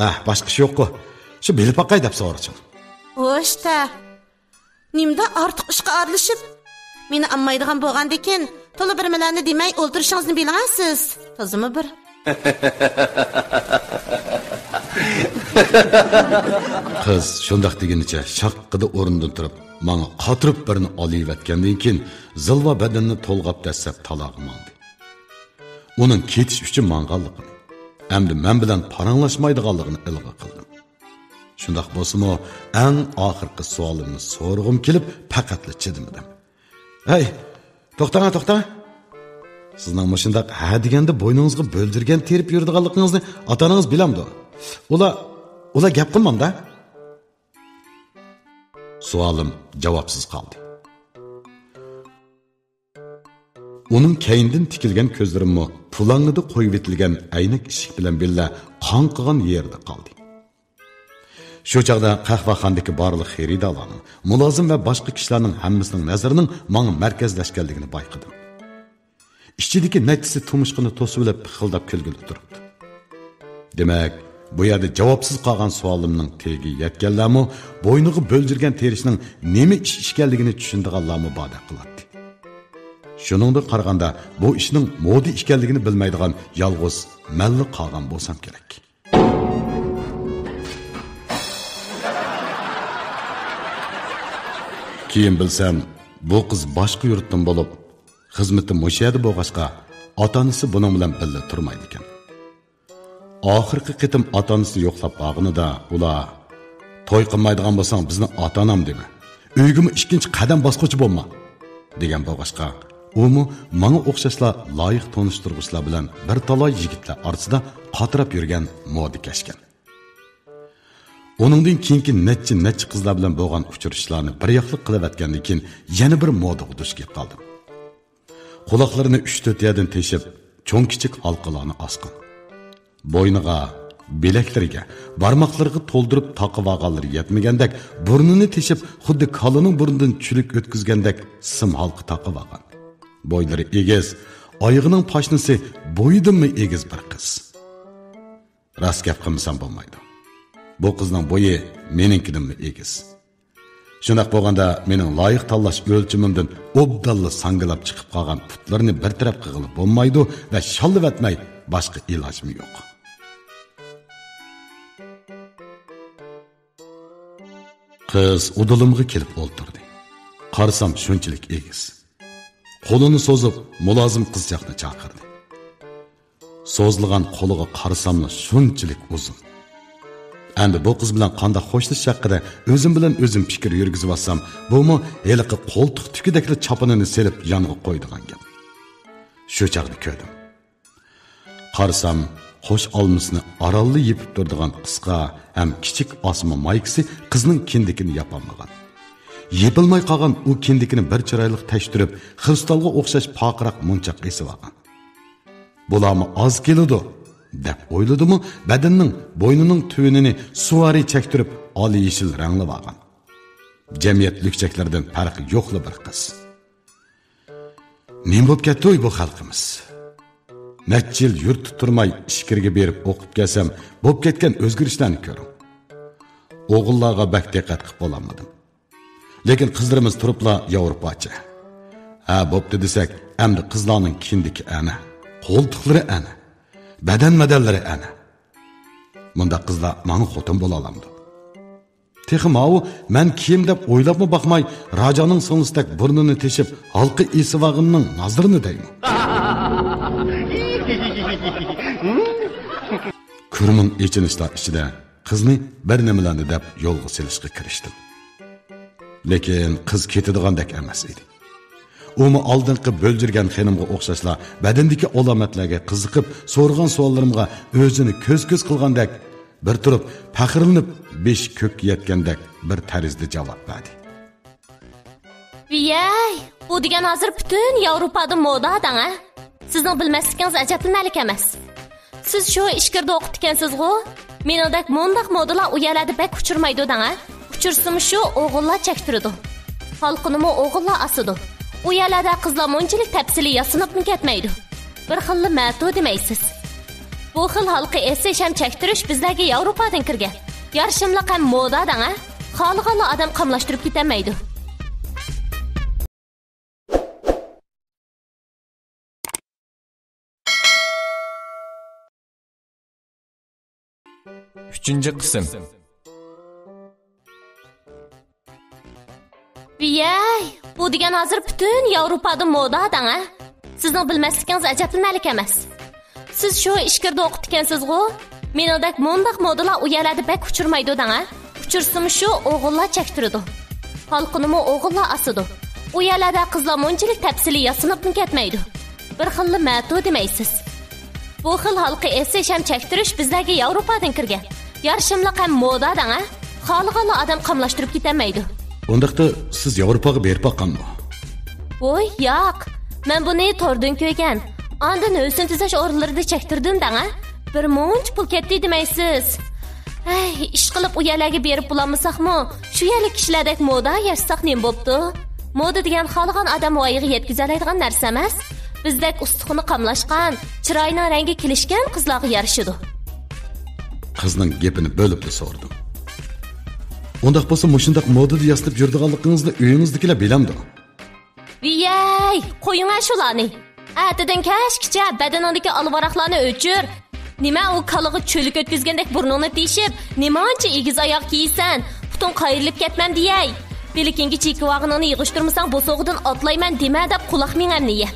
ئە، باشقا ئىش يوققۇ. شۇ بىلىپ باقاي دەپ سورىچۇ. خوش تە. نېمىدا ئارتۇق ئىشقا ئارىلىشىپ؟ مېنى ئانمايدىغان بولغاندىكىن، تولا بىر مىلەرنى دېمەي ئولتۇرۇشىڭىزنى بىلىڭە سىز. تازىمۇ بىر. قىز شۇنداق دېگىنىچە شاققىدە ئورنىدىن تۇرۇپ، ماڭا قاتۇرۇپ بىرنى ئالىۋەتكەندىن كېيىن، زىلۋا بەدىنىنى تولغاپ دەسسەپ تالاغا ماڭدى. ئۇنىڭ كېتىش ئۈچۈن ماڭغانلىقىنى، ئەمدى مەن بىلەن پاراڭلاشمايدىغانلىقىنى ئىلغا قىلدىم. شۇنداق بولسىمۇ، ئەڭ ئاخىرقى سوئالىمنى سورىغۇم كېلىپ، پەقەتلا چىدىمىدىم. ھەي، توختاڭا، توختاڭا! سىزنىڭ مۇشۇنداق ھە دېگەندە بوينىڭىزغا بۆلجۈرگەن تېرىپ يۈرىدىغانلىقىڭىزنى ئاتا-ئانىڭىز بىلەمدۇ؟ ئۇلار، ئۇلار گەپ قىلمامدا؟ سوئالىم جاۋابسىز قالدى. ئۇنىڭ كەينىدىن تىكىلگەن كۆزلىرىممۇ پۇلاڭلىدا قويۇۋېتىلگەن ئەينەك ئىشىك بىلەن بىللە قاڭقىغان يېرىدە قالدى. شۇ چاغدا قەھۋەخانىدىكى بارلىق خېرىدارلارنىڭ، مۇلازىم ۋە باشقا كىشىلەرنىڭ ھەممىسىنىڭ نەزىرىنىڭ ماڭا مەركەزلەشكەنلىكىنى بايقىدىم. ئىچىدىكى نەچچىسى تۇمشۇقىنى توسۇۋېلىپ پىخىلداپ كۈلگىلى تۇرۇپتۇ. دېمەك، بۇ يەردە جاۋابسىز قالغان سوئالىمنىڭ تېگى يەتكەنلەرمۇ، بوينىغا بۆلجۈرگەن تېرىشنىڭ نېمە ئىش ئىكەنلىكىنى چۈشىنىدىغانلارمۇ باردەك قىلاتتى. شۇنىڭدىن قارىغاندا، بۇ ئىشنىڭ مودا ئىكەنلىكىنى بىلمەيدىغان يالغۇز مەنلا قالغان بولسام كېرەك. كېيىن بىلسەم، بۇ قىز باشقا يۇرتتىن بولۇپ، خىزمىتى مۇشۇ يەردە بولغاچقا، ئاتا-ئانىسى بۇنىڭ بىلەن بىللە تۇرمايدىكەن. ئاخىرقى قېتىم ئاتا-ئانىسىنى يوقلاپ بارغىنىدا، ئۇلار، «توي قىلمايدىغان بولساڭ، بىزنى ئاتا-ئانام دېمە. ئۆيگىمۇ ئىككىنچى قەدەم باسقۇچى بولما» دېگەن بولغاچقا، ئۇمۇ ماڭا ئوخشاشلا لايىق تونۇشتۇرغۇچىلار بىلەن بىر تالاي يىگىتلەر ئارىسىدا قاتراپ يۈرگەن مودىكەشكەن. ئۇنىڭدىن كېيىنكى نەچچە، نەچچە قىزلار بىلەن بولغان ئۇچرىشىشلارنى بىر ياقلىق قىلىۋەتكەندىن كېيىن، يەنە بىر مودىغا دۇچ كېلىپ قالدىم. قۇلاقلىرىنى ئۈچ-تۆت يەردىن تېشىپ، چوڭ-كىچىك ھالقىلارنى ئاسقان. بوينىغا، بىلەكلىرىگە، بارماقلىرىغا تولدۇرۇپ تاقىۋالغانلىرى يەتمىگەندەك، بۇرنىنى تېشىپ، خۇددى كالىنىڭ بۇرنىدىن چۈلۈك ئۆتكۈزگەندەك سىم ھالقا تاقىۋالغان. بويلىرى ئېگىز، ئايىغىنىڭ پاشنىسى بويىدىنمۇ ئېگىز بىر قىز. راست گەپ قىلمىسام بولمايدۇ. بۇ قىزنىڭ بويى مېنىڭكىدىنمۇ ئېگىز. شۇنداق بولغاندا، مېنىڭ لايىق تاللاش ئۆلچىمىمدىن ئوبدانلا ساڭگىلاپ چىقىپ قالغان پۇتلىرىنى بىر تەرەپ قىلغىلى بولمايدۇ ۋە شاللىۋەتمەي باشقا ئىلاجىم يوق. قىز ئۇدۇلۇمغا كېلىپ ئولتۇردى. قارىسام، شۇنچىلىك ئېگىز. قولىنى سوزۇپ، مۇلازىم قىزچاقنى چاقىردى. سوزۇلغان قولىغا قارىساملا شۇنچىلىك ئۇزۇن. ئەمدى بۇ قىز بىلەن قانداق خوشلىشىش ھەققىدە ئۆزۈم بىلەن ئۆزۈم پىكىر يۈرگۈزۈۋاتسام، بۇمۇ ھېلىقى قولتۇق تۈكىدەكلا چاپىنىنى سېلىپ يانغا قويىدىغان گەپ. شۇ چاغدا كۆردۈم. قارىسام، قوش ئالمىسىنى ئارانلا يېپىپ تۇرىدىغان قىسقا ھەم كىچىك ئاسما مايكىسى قىزنىڭ كىندىكىنى ياپالمىغان. يېپىلماي قالغان ئۇ كىندىكىنى بىر چىرايلىق تەكشۈرۈپ، خرۇستالغا ئوخشاش پارقىراق مونچاق ئېسىۋالغان. بۇلارمۇ ئاز كېلىدۇ، دەپ ئويلىدىمۇ، بەدىنىنىڭ، بوينىنىڭ تۆۋىنىنى سۇۋارى چەكتۈرۈپ، ئالا يېشىل رەڭلىۋالغان. جەمئىيەت لۈكچەكلىرىدىن پەرقى يوقلا بىر قىز. نېمە بولۇپ كەتتى بۇ خەلقىمىز؟ نەچچە يىل يۇرتتا تۇرماي ئىچكىرىگە بېرىپ ئوقۇپ كەلسەم، بولۇپ كەتكەن ئۆزگىرىشلەرنى كۆرۈڭ. ئوغۇللارغا بەك دىققەت قىلىپ بولالمىدىم. لېكىن قىزلىرىمىز تۇرۇپلا ياۋروپاچە. ھە، بوپتۇ دېسەك، ئەمدى قىزلارنىڭ كىندىكى ئەنە، قولتۇقلىرى ئەنە، بەدەن مادېللىرى ئەنە. مۇنداق قىزلار ماڭا خوتۇن بولالامدۇ؟ تېخى ماۋۇ مەن كىم دەپ ئويلاپمۇ باقماي، راجانىڭ سىڭلىسىدەك بۇرنىنى تېشىپ، ھالقا ئېسىۋالغىنىنىڭ نازىرىنى دەيمۇ؟ كۆرمىڭ ئېچىنىشلار ئىچىدە قىزنى بىر نېمىلەرنى دەپ يولغا سېلىشقا كىرىشتىم. لېكىن قىز كېتىدىغاندەك ئەمەس ئىدى. ئۇمۇ ئالدىنقى بۆلجۈرگەن خېنىمغا ئوخشاشلا بەدىنىدىكى ئالامەتلەرگە قىزىقىپ، سورىغان سوئاللىرىمغا ئۆزىنى كۆز-كۆز قىلغاندەك، بىر تۇرۇپ پەخىرلىنىپ، بېشى كۆككە يەتكەندەك بىر تەرزدە جاۋاب بەردى. ۋىيەي، بۇ دېگەن ھازىر پۈتۈن ياۋروپادا مودا دەڭە. سىزنىڭ بىلمەسلىكىڭىز ئەجەبلا مەلىك ئەمەس. سىز شۇ ئىچكىرىدە ئوقۇپتىكەنسىزغۇ؟ مېنىڭدەك مۇنداق مودىلار ئۇ يەرلەردە بەك ئۇچرىمايدۇ دەڭە. ئۇچرىسىمۇ شۇ ئوغۇللار چەكتۈرىدۇ. ھالقىنىمۇ ئوغۇللار ئاسىدۇ. ئۇ يەرلەردە قىزلار مۇنچىلىك تەپسىلىي ياسىنىپمۇ كەتمەيدۇ. بىر خىللا مەتۇ دېمەيسىز. بۇ خىل ھالقا ئېسىش ھەم چەكتۈرۈش بىزلەرگە ياۋروپادىن كىرگەن. يارىشىملىق ھەم مودا دەڭە. خالىغانلا ئادەم قاملاشتۇرۇپ كېتەلمەيدۇ. ئۈچىنچى قىسىم. ۋىيەي، بۇ دېگەن ھازىر پۈتۈن ياۋروپادا مودا دەڭە. سىزنىڭ بىلمەسلىكىڭىز ئەجەبلا مەلىك ئەمەس. سىز شۇ ئىچكىرىدە ئوقۇپتىكەنسىزغۇ؟ مېنىڭدەك مۇنداق مودىلار ئۇ يەرلەردە بەك ئۇچرىمايدۇ دەڭە. ئۇچرىسىمۇ شۇ ئوغۇللار چەكتۈرىدۇ. ھالقىنىمۇ ئوغۇللار ئاسىدۇ. ئۇ يەرلەردە قىزلار مۇنچىلىك تەپسىلىي ياسىنىپمۇ كەتمەيدۇ. بىر خىللا مەتۇ دېمەيسىز. بۇ خىل ھالقا ئېسىش ھەم چەكتۈرۈش بىزلەرگە ياۋروپادىن كىرگەن. يارىشىملىق ھەم مودا دەڭە. خالىغانلا ئادەم قاملاشتۇرۇپ كېتەلمەيدۇ. ئۇنداقتا سىز ياۋروپاغا بېرىپ باققانمۇ؟ ۋوي، ياق. مەن بۇنى توردىن كۆرگەن. ئاندىن ھۆسن تۈزەش ئورۇنلىرىدا چەكتۈردۈم دەڭە. بىر مۇنچە پۇل كەتتى دېمەيسىز. ھەي، ئىشقىلىپ ئۇ يەرلەرگە بېرىپ بولالمىساقمۇ، شۇ يەرلىك كىشىلەردەك مودا ياشىساق نېمە بوپتۇ؟ مودا دېگەن خالىغان ئادەم ۋايىغا يەتكۈزەلەيدىغان نەرسە ئەمەس. بىزدەك ئۇستىخىنى قاملاشقان، چىرايىنىڭ رەڭگى كېلىشكەن قىزلارغا يارىشىدۇ. قىزنىڭ گېپىنى بۆلۈپلا سورىدىم. ئۇنداق بولسا مۇشۇنداق مودىدا ياسىنىپ يۈرىدىغانلىقىڭىزنى ئۆيىڭىزدىكىلەر بىلەمدۇ؟ ۋىيەي، قويۇڭە شۇلارنى. ئەتىدىن كەچكىچە بەدىنىڭدىكى ئالۋاراقلارنى ئۆچۈر. نېمە ئۇ كالىغا چۆلۈك ئۆتكۈزگەندەك بۇرنۇڭنى تېشىپ، نېمانچە ئېگىز ئاياغ كىيىسەن؟ پۇتۇڭ قايرىلىپ كەتمەمدىيەي. بىلىكىڭگە چېكىۋالغىنىڭنى يىغىشتۇرمىساڭ بوسۇغىدىن ئاتلايمەن دېمە دەپ قۇلاق مېڭەمنى يە.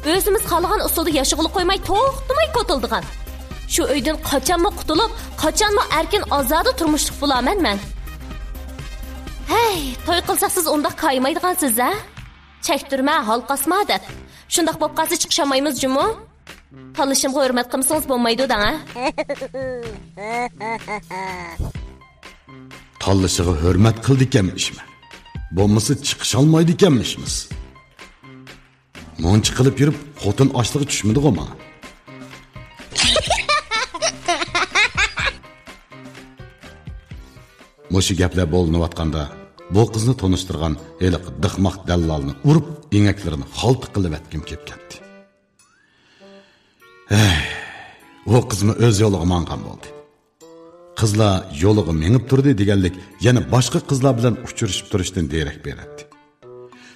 ئۆزىمىز خالىغان ئۇسۇلدا ياشىغىلى قويماي توختىماي كوتۇلدىغان. شۇ ئۆيدىن قاچانمۇ قۇتۇلۇپ، قاچانمۇ ئەركىن ئازادە تۇرمۇشلۇق بولارمەن مەن. ھەي، توي قىلساق سىز ئۇنداق كايىمايدىغانسىز ھە؟ چەكتۈرمە، ھالقاسما دەپ. شۇنداق بولۇپ قالسا چىقىشالمايمىز جۇمۇ. تاللىشىمغا ھۆرمەت قىلمىسىڭىز بولمايدۇ دەڭە. تاللىشىغا ھۆرمەت قىلىدىكەنمىشمەن. بولمىسا چىقىشالمايدىكەنمىشمىز. مۇنچە قىلىپ يۈرۈپ خوتۇن ئاشلىقى چۈشمىدىغۇ ماڭا. مۇشۇ گەپلەر بولۇنۇۋاتقاندا، بۇ قىزنى تونۇشتۇرغان ھېلىقى دىخماق دەللالنى ئۇرۇپ، ئېڭەكلىرىنى خالتا قىلىۋەتكۈم كېلىپ كەتتى. ھەي، ئۇ قىزمۇ ئۆز يولىغا ماڭغان بولدى. قىزلار يولىغا مېڭىپ تۇردى دېگەنلىك يەنە باشقا قىزلار بىلەن ئۇچرىشىپ تۇرۇشتىن دېرەك بېرەتتى.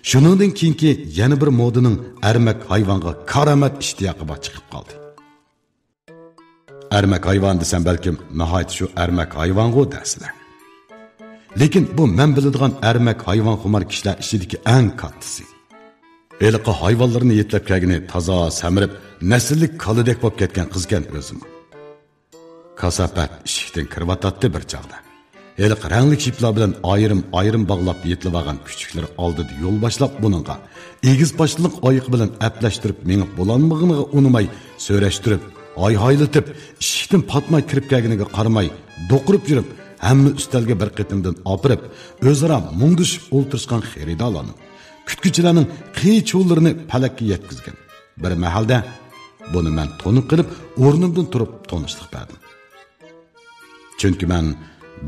شۇنىڭدىن كېيىنكى يەنە بىر مودىنىڭ ئەرمەك ھايۋانغا كارامەت ئىشتىياقى بار چىقىپ قالدى. ئەرمەك ھايۋان دېسەم بەلكىم ناھايىتى شۇ ئەرمەك ھايۋانغۇ دەرسىلەر. لېكىن بۇ مەن بىلىدىغان ئەرمەك ھايۋانخۇمار كىشىلەر ئىچىدىكى ئەڭ كاتتىسى. ھېلىقى ھايۋانلىرىنى يېتىلەپ كەلگىنى تازا سەمرىپ، نەسىللىك كالىدەك بولۇپ كەتكەن قىزكەن ئۆزىمۇ. كاساپەت ئىشىكتىن كىرىۋاتاتتى بىر چاغدا. ھېلىقى رەڭلىك يىپلار بىلەن ئايرىم-ئايرىم باغلاپ يېتىلىۋالغان كۈچۈكلىرى ئالدىدا يول باشلاپ بۇنىڭغا ئېگىز باشلىق ئايىقى بىلەن ئەپلەشتۈرۈپ مېڭىپ بولالمىغىنىغا ئۇنىماي، سۆرەشتۈرۈپ، ھايھايلىتىپ، ئىشىكتىن پاتماي كىرىپ كەلگىنىگە قارىماي، دوقۇرۇپ يۈرۈپ، ھەممە ئۈستەلگە بىر قېتىمدىن ئاپىرىپ، ئۆزئارا مۇڭدىشىپ ئولتۇرۇشقان خېرىدارلارنىڭ، كۈتكۈچىلەرنىڭ قىي-چۇۋلىرىنى پەلەككە يەتكۈزگەن. بىر مەھەلدە بۇنى مەن تونۇق قىلىپ، ئورنۇمدىن تۇرۇپ تونۇشلۇق بەردىم. چۈنكى مەن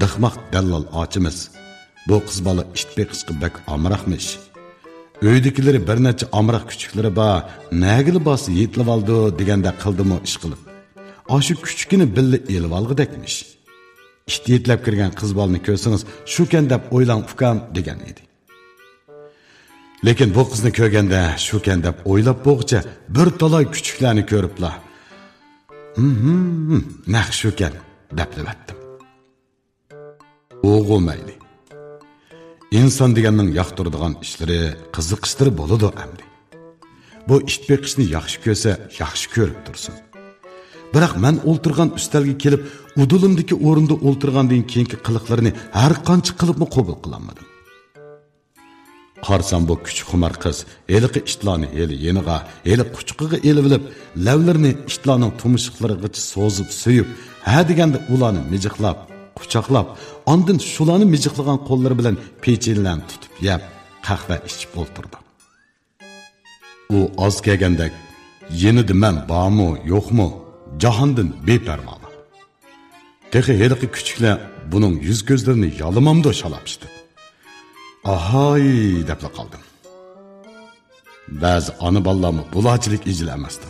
دىخماق دەللال ئاچىمىز. بۇ قىز بالا ئىت بېقىشقا بەك ئامراقمىش. ئۆيدىكىلىرى بىر نەچچە ئامراق كۈچۈكلىرى بار، نەگىلا بارسا يېتىلىۋالىدۇ دېگەندەك قىلدىمۇ ئىشقىلىپ. ئاشۇ كۈچۈكىنى بىللە ئېلىۋالغۇدەكمىش. ئىت يېتىلەپ كىرگەن قىز بالىنى كۆرسىڭىز، شۇكەن دەپ ئويلاڭ ئۇكام دېگەن ئىدى. لېكىن بۇ قىزنى كۆرگەندە شۇكەن دەپ ئويلاپ بولغۇچە بىر تالاي كۈچۈكلەرنى كۆرۈپلا، ھىم، نەق شۇكەن دەپلىۋەتتىم. ئۇغۇ مەيلى. ئىنسان دېگەننىڭ ياقتۇرىدىغان ئىشلىرى، قىزىقىشلىرى بولىدۇ ئەمدى. بۇ ئىت بېقىشنى ياخشى كۆرسە، ياخشى كۆرۈپ تۇرسۇن. بىراق مەن ئولتۇرغان ئۈستەلگە كېلىپ، ئۇدۇلۇمدىكى ئورۇندا ئولتۇرغاندىن كېيىنكى قىلىقلىرىنى ھەر قانچە قىلىپمۇ قوبۇل قىلالمىدىم. قارىسام، بۇ كۈچۈكخۇمار قىز ھېلىقى ئىتلارنى ھېلى يېنىغا، ھېلى قۇچىقىغا ئېلىۋېلىپ، لەۋلىرىنى ئىتلارنىڭ تۇمشۇقلىرىغىچە سوزۇپ سۆيۈپ، ھە دېگەندە ئۇلارنى مىجىقلاپ، قۇچاقلاپ، ئاندىن شۇلارنى مىجىقلىغان قوللىرى بىلەن پېچىنىلەرنى تۇتۇپ يەپ، قەھۋە ئىچىپ ئولتۇرىدۇ. ئۇ ئاز كەلگەندەك، يېنىدا مەن بارمۇ، يوقمۇ، جاھاندىن بىپەرۋالىق. تېخى ھېلىقى كۈچۈكلەر بۇنىڭ يۈز-كۆزلىرىنى يالىمامدۇ شالاپىشتىن. ئاھاي دەپلا قالدىم. بەزى ئانا بالىلارمۇ بۇلارچىلىك ئىجىل ئەمەستۇ.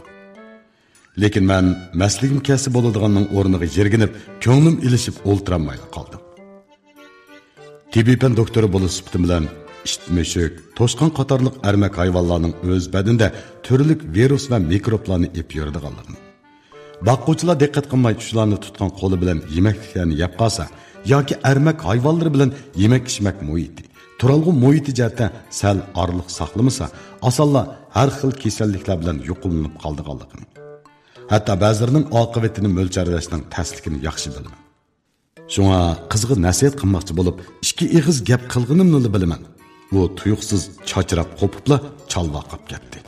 لېكىن مەن مەسلىگىم كەلسە بولىدىغاننىڭ ئورنىغا يىرگىنىپ، كۆڭلۈم ئېلىشىپ ئولتۇرالمايلا قالدىم. تېببىي پەن دوكتورى بولۇش سۈپىتىم بىلەن ئىت، مۈشۈك، توشقان قاتارلىق ئەرمەك ھايۋانلارنىڭ ئۆز بەدىنىدە تۈرلۈك ۋىرۇس ۋە مىكروبلارنى ئېلىپ يۈرىدىغانلىقىنى، باققۇچىلار دىققەت قىلماي شۇلارنى تۇتقان قولى بىلەن يېمەكلىكلەرنى يەپ قالسا ياكى ئەرمەك ھايۋانلىرى بىلەن يېمەك-ئىچمەك مۇھىتى، تۇرالغۇ مۇھىتى جەھەتتە سەل ئارىلىق ساقلىمىسا، ئاسانلا ھەر خىل كېسەللىكلەر بىلەن يۇقۇملىنىپ قالىدىغانلىقىنى، ھەتتا بەزىلىرىنىڭ ئاقىۋىتىنى مۆلچەرلەشنىڭ تەسلىكىنى ياخشى بىلىمەن. شۇڭا قىزغا نەسىھەت قىلماقچى بولۇپ، ئىككى ئېغىز گەپ قىلغىنىمنىلا بىلىمەن. ئۇ تۇيۇقسىز چاچراپ قوپۇپلا چالۋاقاپ كەتتى.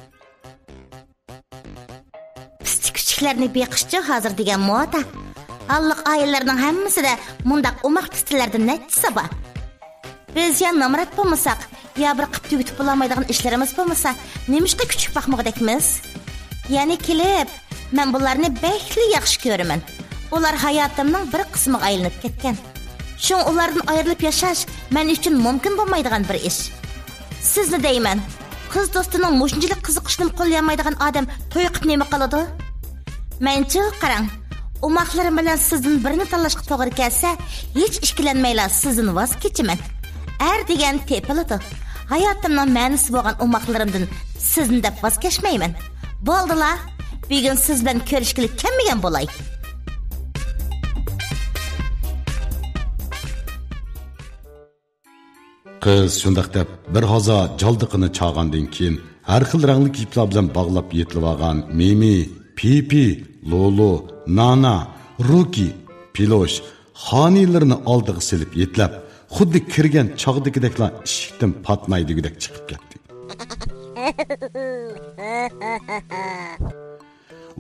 پىتىلەرنى بېقىشچۇ ھازىر دېگەن مودا. ھاللىق ئائىلىلەرنىڭ ھەممىسىدە مۇنداق ئوماق پىتىلەردىن نەچچىسى بار. بىز يا نامرات بولمىساق، يا بىر قىپ تۈگىتىپ بولالمايدىغان ئىشلىرىمىز بولمىسا، نېمىشقا كۈچۈك باقمىغۇدەكمىز؟ يەنە كېلىپ، مەن بۇلارنى بەكلا ياخشى كۆرىمەن. ئۇلار ھاياتىمنىڭ بىر قىسمىغا ئايلىنىپ كەتكەن. شۇڭا ئۇلاردىن ئايرىلىپ ياشاش مەن ئۈچۈن مۇمكىن بولمايدىغان بىر ئىش. سىزنى دەيمەن، قىز دوستىنىڭ مۇشۇنچىلىك قىزىقىشىنىمۇ قوللىيالمايدىغان ئادەم توي قىپ نېمە قىلىدۇ؟ مەنچۇ، قاراڭ، ئوماقلىرىم بىلەن سىزدىن بىرىنى تاللاشقا توغرا كەلسە، ھېچ ئىككىلەنمەيلا سىزدىن ۋاز كېچىمەن. ئەر دېگەن تېپىلىدۇ. ھاياتىمنىڭ مەنىسى بولغان ئوماقلىرىمدىن سىزنى دەپ ۋاز كەچمەيمەن. بولدىلا، بۈگۈن سىز بىلەن كۆرۈشكىلى كەلمىگەن بولاي. قىز شۇنداق دەپ بىر ھازا جالدىقىنى چاغاندىن كېيىن، ھەر خىل رەڭلىك يىپلار بىلەن باغلاپ يېتىلىۋالغان مىمى، پىپى، لولو، نانا، روكى، پىلوش، خانىلىرىنى ئالدىغا سېلىپ يېتىلەپ، خۇددى كىرگەن چاغدىكىدەكلا ئىشىكتىن پاتماي دېگۈدەك چىقىپ كەتتى.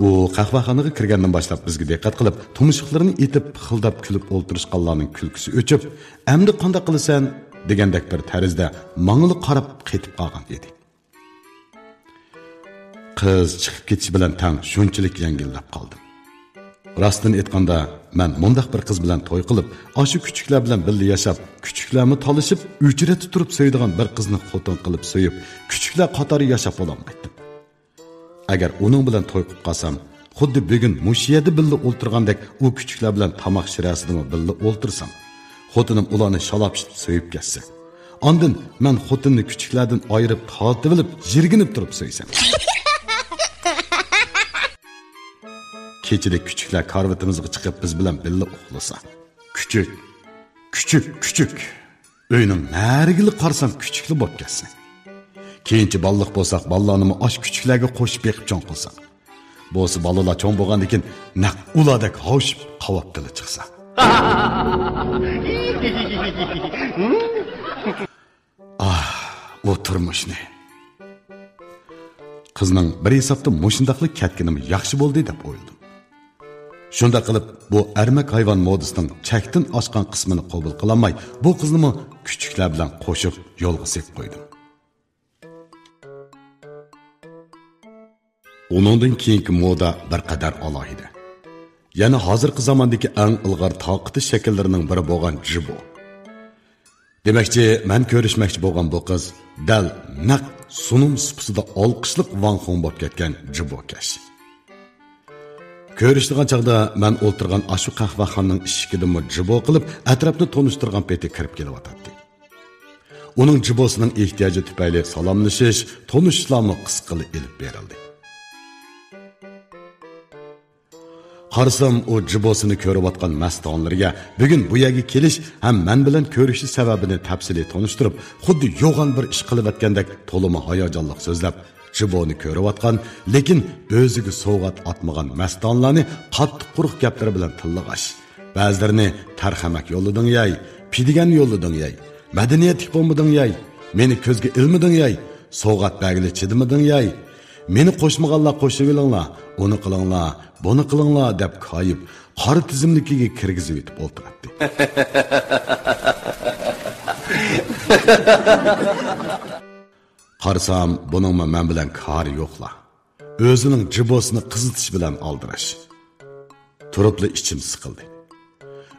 ئۇ قەھۋەخانىغا كىرگەندىن باشلاپ بىزگە دىققەت قىلىپ، تۇمشۇقلىرىنى ئېتىپ، پىخىلداپ كۈلۈپ ئولتۇرۇشقانلارنىڭ كۈلكىسى ئۆچۈپ، «ئەمدى قانداق قىلىسەن؟» دېگەندەك بىر تەرزدە ماڭىلا قاراپ قېتىپ قالغان ئىدى. قىز چىقىپ كېتىشى بىلەن تەڭ شۇنچىلىك يەڭگىللەپ قالدىم. راستىنى ئېيتقاندا، مەن مۇنداق بىر قىز بىلەن توي قىلىپ، ئاشۇ كۈچۈكلەر بىلەن بىللە ياشاپ، كۈچۈكلەرمۇ تالىشىپ، ئۆچرەتتە تۇرۇپ سۆيىدىغان بىر قىزنى خوتۇن قىلىپ سۆيۈپ، كۈچۈكلەر قاتارى ياشاپ بولالمايتتىم. ئەگەر ئۇنىڭ بىلەن توي قىلىپ قالسام، خۇددى بۈگۈن مۇشۇ يەردە بىللە ئولتۇرغاندەك ئۇ كۈچۈكلەر بىلەن تاماق شىرەسىدىمۇ بىللە ئولتۇرسام، خوتۇنۇم ئۇلارنى شالاپ-شۇت سۆيۈپ كەتسە، ئاندىن مەن خوتۇننى كۈچۈكلەردىن ئايرىپ تارتىۋېلىپ يىرگىنىپ تۇرۇپ سۆيسەم. كېچىدە كۈچۈكلەر كارىۋىتىمىزغا چىقىپ بىز بىلەن بىللە ئۇخلىسا. كۈچۈك، كۈچۈك، كۈچۈك. ئۆينىڭ نەرىگىلا قارىساڭ كۈچۈكلا بولۇپ كەتسە. كېيىنچە بالىلىق بولساق، بالىلارنىمۇ ئاشۇ كۈچۈكلەرگە قوشۇپ بېقىپ چوڭ قىلساق. بولسا بالىلار چوڭ بولغاندىن كېيىن نەق ئۇلاردەك ھاۋشىپ قاۋاپ تىلى چىقسا. ئاھ، ئۇ تۇرمۇشنى. قىزنىڭ بىر ھېسابتا مۇشۇنداقلا كەتكىنىمۇ ياخشى بولدى دەپ ئويلىدىم. شۇنداق قىلىپ، بۇ ئەرمەك ھايۋان مودىسىنىڭ چەكتىن ئاشقان قىسمىنى قوبۇل قىلالماي، بۇ قىزنىمۇ كۈچۈكلەر بىلەن قوشۇپ يولغا سېلىپ قويدۇم. ئۇنىڭدىن كېيىنكى مودا بىر قەدەر ئالاھىدە. يەنە ھازىرقى زاماندىكى ئەڭ ئىلغار تارقىتىش شەكىللىرىنىڭ بىرى بولغان جىبو. دېمەكچى، مەن كۆرۈشمەكچى بولغان بۇ قىز دەل نەق سۇنۇم سۇپىسىدا ئالقىشلىق ۋاڭ خۇڭ بولۇپ كەتكەن جىبوكەش. كۆرۈشىدىغان چاغدا مەن ئولتۇرغان ئاشۇ قەھۋەخانىنىڭ ئىشىكىدىنمۇ جىبو قىلىپ، ئەتراپنى تونۇشتۇرغان پېتى كىرىپ كېلىۋاتاتتى. ئۇنىڭ جىبوسىنىڭ ئېھتىياجى تۈپەيلى سالاملىشىش، تونۇشۇشلارمۇ قىسقىلا ئېلىپ بېرىلدى. قارىسام، ئۇ جىبوسىنى كۆرۈۋاتقان مەستانىلىرىگە بۈگۈن بۇ يەرگە كېلىش ھەم مەن بىلەن كۆرۈشۈش سەۋەبىنى تەپسىلىي تونۇشتۇرۇپ، خۇددى يوغان بىر ئىش قىلىۋەتكەندەك تولىمۇ ھاياجانلىق سۆزلەپ، جىبونى كۆرۈۋاتقان، لېكىن ئۆزىگە سوۋغات ئاتمىغان مەستانىلارنى قاتتىق قۇرۇق گەپلىرى بىلەن تىللىغاچ، بەزىلىرىنى تەرخەمەك يوللىدىڭ ياي، پىدىگەن يوللىدىڭ ياي، مەدەنىيەتلىك بولمىدىڭ ياي، مېنى كۆزگە ئىلمىدىڭ ياي، سوۋغات بەرگىلى چىدىمىدىڭ ياي، مېنى قوشمىغانلار قوشۇۋېلىڭلار، ئۇنى قىلىڭلار، بۇنى قىلىڭلار دەپ كايىپ، قارا تىزىملىكىگە كىرگۈزۈۋېتىپ ئولتۇراتتى. قارىسام، بۇنىڭمۇ مەن بىلەن كارى يوقلا. ئۆزىنىڭ جىبوسىنى قىزىتىش بىلەن ئالدىراش. تۇرۇپلا ئىچىم سىقىلدى.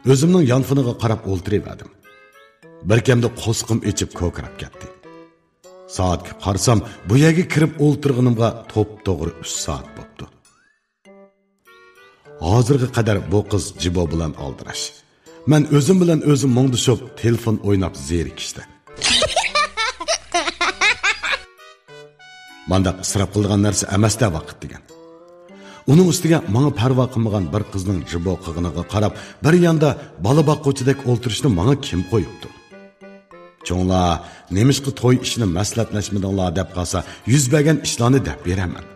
ئۆزۈمنىڭ يانفونىغا قاراپ ئولتۇرۇۋەردىم. بىركەمدە قورسىقىم ئېچىپ كوكىراپ كەتتى. سائەتكە قارىسام، بۇ يەرگە كىرىپ ئولتۇرغىنىمغا توپتوغرا ئۈچ سائەت بوپتۇ. ھازىرغا قەدەر بۇ قىز جىبو بىلەن ئالدىراش. مەن ئۆزۈم بىلەن ئۆزۈم مۇڭدىشىپ، تېلېفون ئويناپ زېرىكىشتە. مانداق ئىسراپ قىلىدىغان نەرسە ئەمەستە ۋاقىت دېگەن. ئۇنىڭ ئۈستىگە ماڭا پەرۋا قىلمىغان بىر قىزنىڭ جىبو قىلغىنىغا قاراپ، بىر ياندا بالا باققۇچىدەك ئولتۇرۇشنى ماڭا كىم قويۇپتۇ؟ چوڭلار، نېمىشقا توي ئىشىنى مەسلىھەتلەشمىدىڭلار دەپ قالسا، يۈز بەرگەن ئىشلارنى دەپ بېرەرمەن.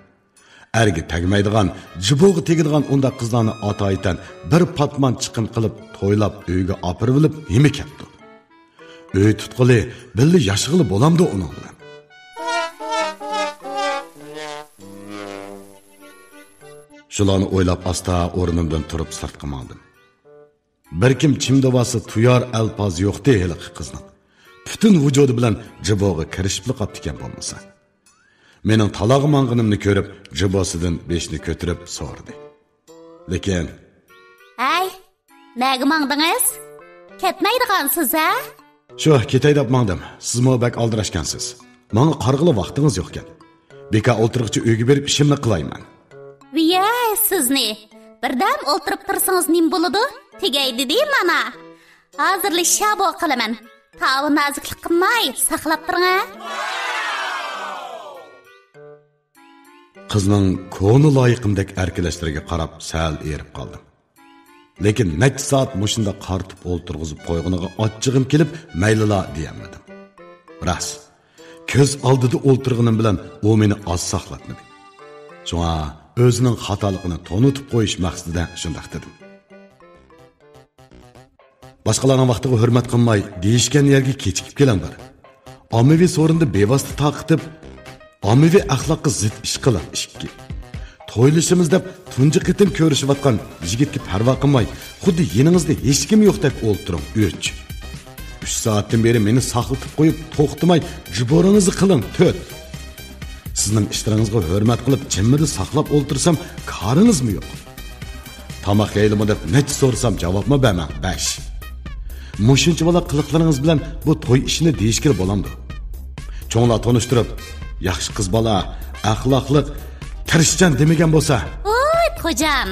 ئەرگە تەگمەيدىغان، جىبوغا تېگىدىغان ئۇنداق قىزلارنى ئاتايىتەن بىر پاتمان چىقىم قىلىپ تويلاپ ئۆيگە ئاپىرىۋېلىپ نېمە كەپتۇ؟ ئۆي تۇتقىلى، بىللە ياشىغىلى بولامدۇ ئۇنىڭ بىلەن؟ شۇلارنى ئويلاپ ئاستا ئورنۇمدىن تۇرۇپ سىرتقا ماڭدىم. بىر كىم چىمدىۋالسا تۇيار ئەلپاز يوقتى ھېلىقى قىزنىڭ. پۈتۈن ۋۇجۇدى بىلەن جىبوغا كىرىشىپلا قاپتىكەن بولمىسا. مېنىڭ تالاغا ماڭغىنىمنى كۆرۈپ، جىبوسىدىن بېشىنى كۆتۈرۈپ سورىدى. لېكىن ھەي، نەگە ماڭدىڭىز؟ كەتمەيدىغانسىز، ھە؟ شۇ، كېتەي دەپ ماڭدىم. سىزمۇ بەك ئالدىراشكەنسىز. ماڭا قارىغىلى ۋاقتىڭىز يوقكەن. بىكار ئولتۇرغۇچە ئۆيگە بېرىپ ئىشىمنى قىلايمەن. ۋىيەي، سىزنى! بىردەم ئولتۇرۇپ تۇرسىڭىز نېمە بولىدۇ؟ تېگەي دېدى مانا. ھازىرلا شابۇ قىلىمەن. تاۋۇ نازۇكلۇق قىلماي، ساقلاپ تۇرۇڭ، ھە؟ قىزنىڭ كونا لايىقىمدەك ئەركىلەشلىرىگە قاراپ سەل ئېرىپ قالدىم. لېكىن نەچچە سائەت مۇشۇنداق قارىتىپ ئولتۇرغۇزۇپ قويغىنىغا ئاچچىقىم كېلىپ، مەيلىلا دېيەلمىدىم. راست، كۆز ئالدىدا ئولتۇرغىنىم بىلەن ئۇ مېنى ئاز ساقلاتمىدى. شۇڭا ئۆزىنىڭ خاتالىقىنى تونۇتۇپ قويۇش مەقسىتىدە شۇنداق دېدىم. باشقىلارنىڭ ۋاقتىغا ھۆرمەت قىلماي، دېيىشكەن يەرگە كېچىكىپ كېلەڭلار. ئاممىۋى سورۇندا بىۋاسىتە تارقىتىپ، ئاممىۋى ئەخلاققا زىت ئىش قىلىڭ، ئىككى. تويلىشىمىز دەپ تۇنجى قېتىم كۆرۈشۈۋاتقان يىگىتكە پەرۋا قىلماي، خۇددى يېنىڭىزدا ھېچكىم يوقتەك ئولتۇرۇڭ، ئۈچ. ئۈچ سائەتتىن بېرى مېنى ساقلىتىپ قويۇپ، توختىماي جۇبۇرىڭىزنى قىلىڭ، تۆت. سىزنىڭ ئىشلىرىڭىزغا ھۆرمەت قىلىپ، جىممىدە ساقلاپ ئولتۇرسام، كارىڭىزمۇ يوق. تاماق يەيلىمۇ دەپ نەچچە سورىسام، جاۋابمۇ بەرمەڭ، بەش. مۇشۇنچە بالا قىلىقلىرىڭىز بىلەن بۇ توي ئىشىنى دېيىشكىلى بولامدۇ؟ چوڭلار تونۇشتۇرۇپ، ياخشى قىز بالا، ئەخلاقلىق، تىرىشچان دېمىگەن بولسا. ۋوي، خوجام!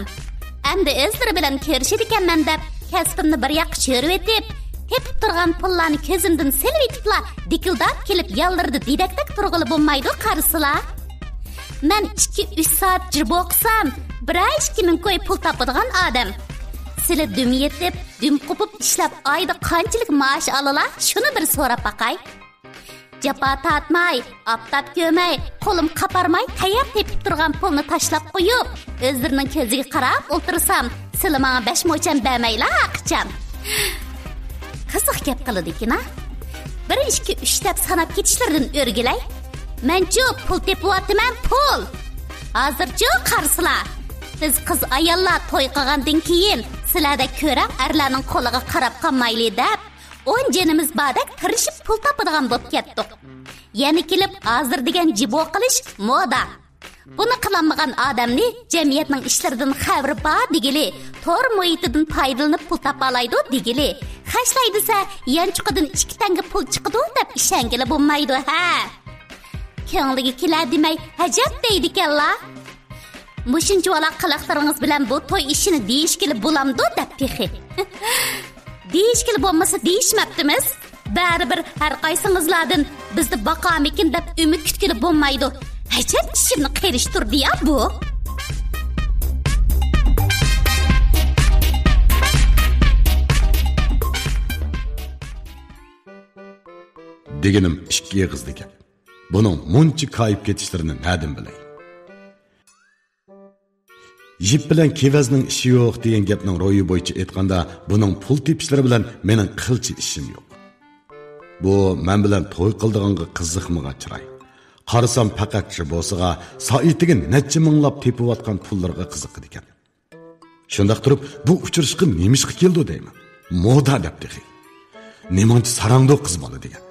ئەمدى ئۆزلىرى بىلەن كۆرۈشىدىكەنمەن دەپ، كەسپىمنى بىر ياققا چۆرۈۋېتىپ، تېپىپ تۇرغان پۇللارنى كۆزۈمدىن سېلىۋېتىپلا، دىكىلداپ كېلىپ يانلىرىدا دېدەكتەك تۇرغىلى بولمايدۇ، قارىسىلا. مەن ئىككى، ئۈچ سائەت جىبو قىلسام، بىرەر ئىككى مىڭ كوي پۇل تاپىدىغان ئادەم. سىلى دۈم يېتىپ، دۈم قوپۇپ ئىشلەپ، ئايدا قانچىلىك مائاش ئالىلا، شۇنى بىر سوراپ باقاي. جاپا تارتماي، ئاپتاپ كۆرمەي، قولۇم قاپارماي تەييار تېپىپ تۇرغان پۇلنى تاشلاپ قويۇپ، ئۆزلىرىنىڭ كۆزىگە قاراپ ئولتۇرسام، سىلى ماڭا بەش موچەن بەرمەيلا، ھەقىچان. قىزىق گەپ قىلىدىكىنا. بىر، ئىككى، ئۈچ دەپ ساناپ كېتىشلىرىدىن ئۆرگىلەي. مەنچۇ پۇل تېپىۋاتىمەن، پۇل! ھازىرچۇ قارىسىلا، بىز قىز ئاياللار توي قىلغاندىن كېيىن، سىلەردەك كۆرەڭ ئەرلەرنىڭ قولىغا قاراپ قالمايلى دەپ، ئون جېنىمىز باردەك تىرىشىپ پۇل تاپىدىغان بولۇپ كەتتۇق. يەنە كېلىپ ھازىر دېگەن جىبو قىلىش مودا. بۇنى قىلالمىغان ئادەمنى جەمئىيەتنىڭ ئىشلىرىدىن خەۋىرى بار دېگىلى، تور مۇھىتىدىن پايدىلىنىپ پۇل تاپالايدۇ دېگىلى، خەجلەي دېسە يانچۇقىدىن ئىككى تەڭگە پۇل چىقىدۇ دەپ ئىشەنگىلى بولمايدۇ ھە. كۆڭلىگە كېلە دېمەي، ھەجەپ دەيدىكەنلا. مۇشۇنچىۋالا قىلىقلىرىڭىز بىلەن بۇ توي ئىشىنى دېيىشكىلى بولامدۇ دەپ تېخى. دېيىشكىلى بولمىسا دېيىشمەپتىمىز. بەرىبىر ھەر قايسىڭىزلاردىن بىزدە باقامىكىن دەپ ئۈمىد كۈتكىلى بولمايدۇ. ھەجەپ ئىچىمنى قېرىشتۇردى يا بۇ. دېگىنىم ئىككى ئېغىزدا گەپ. بۇنىڭ مۇنچە كايىپ كېتىشلىرىنى نەدىن بىلەي؟ يىپ بىلەن كېۋەزنىڭ ئىشى يوق دېگەن گەپنىڭ روھى بويىچە ئېيتقاندا، بۇنىڭ پۇل تېپىشلىرى بىلەن مېنىڭ قىلچە ئىشىم يوق. بۇ مەن بىلەن توي قىلىدىغانغا قىزىقمىغان چىراي. قارىسام، پەقەت شۇ بولسىغا، سائىتىگە نەچچە مىڭلاپ تېپىۋاتقان پۇللىرىغا قىزىقىدىكەن. شۇنداق تۇرۇپ، بۇ ئۇچرىشىشقا نېمىشقا كېلىدۇ دەيمەن. مودا دەپ تېخى. نېمانچە ساراڭدۇ قىز بالا دېگەن.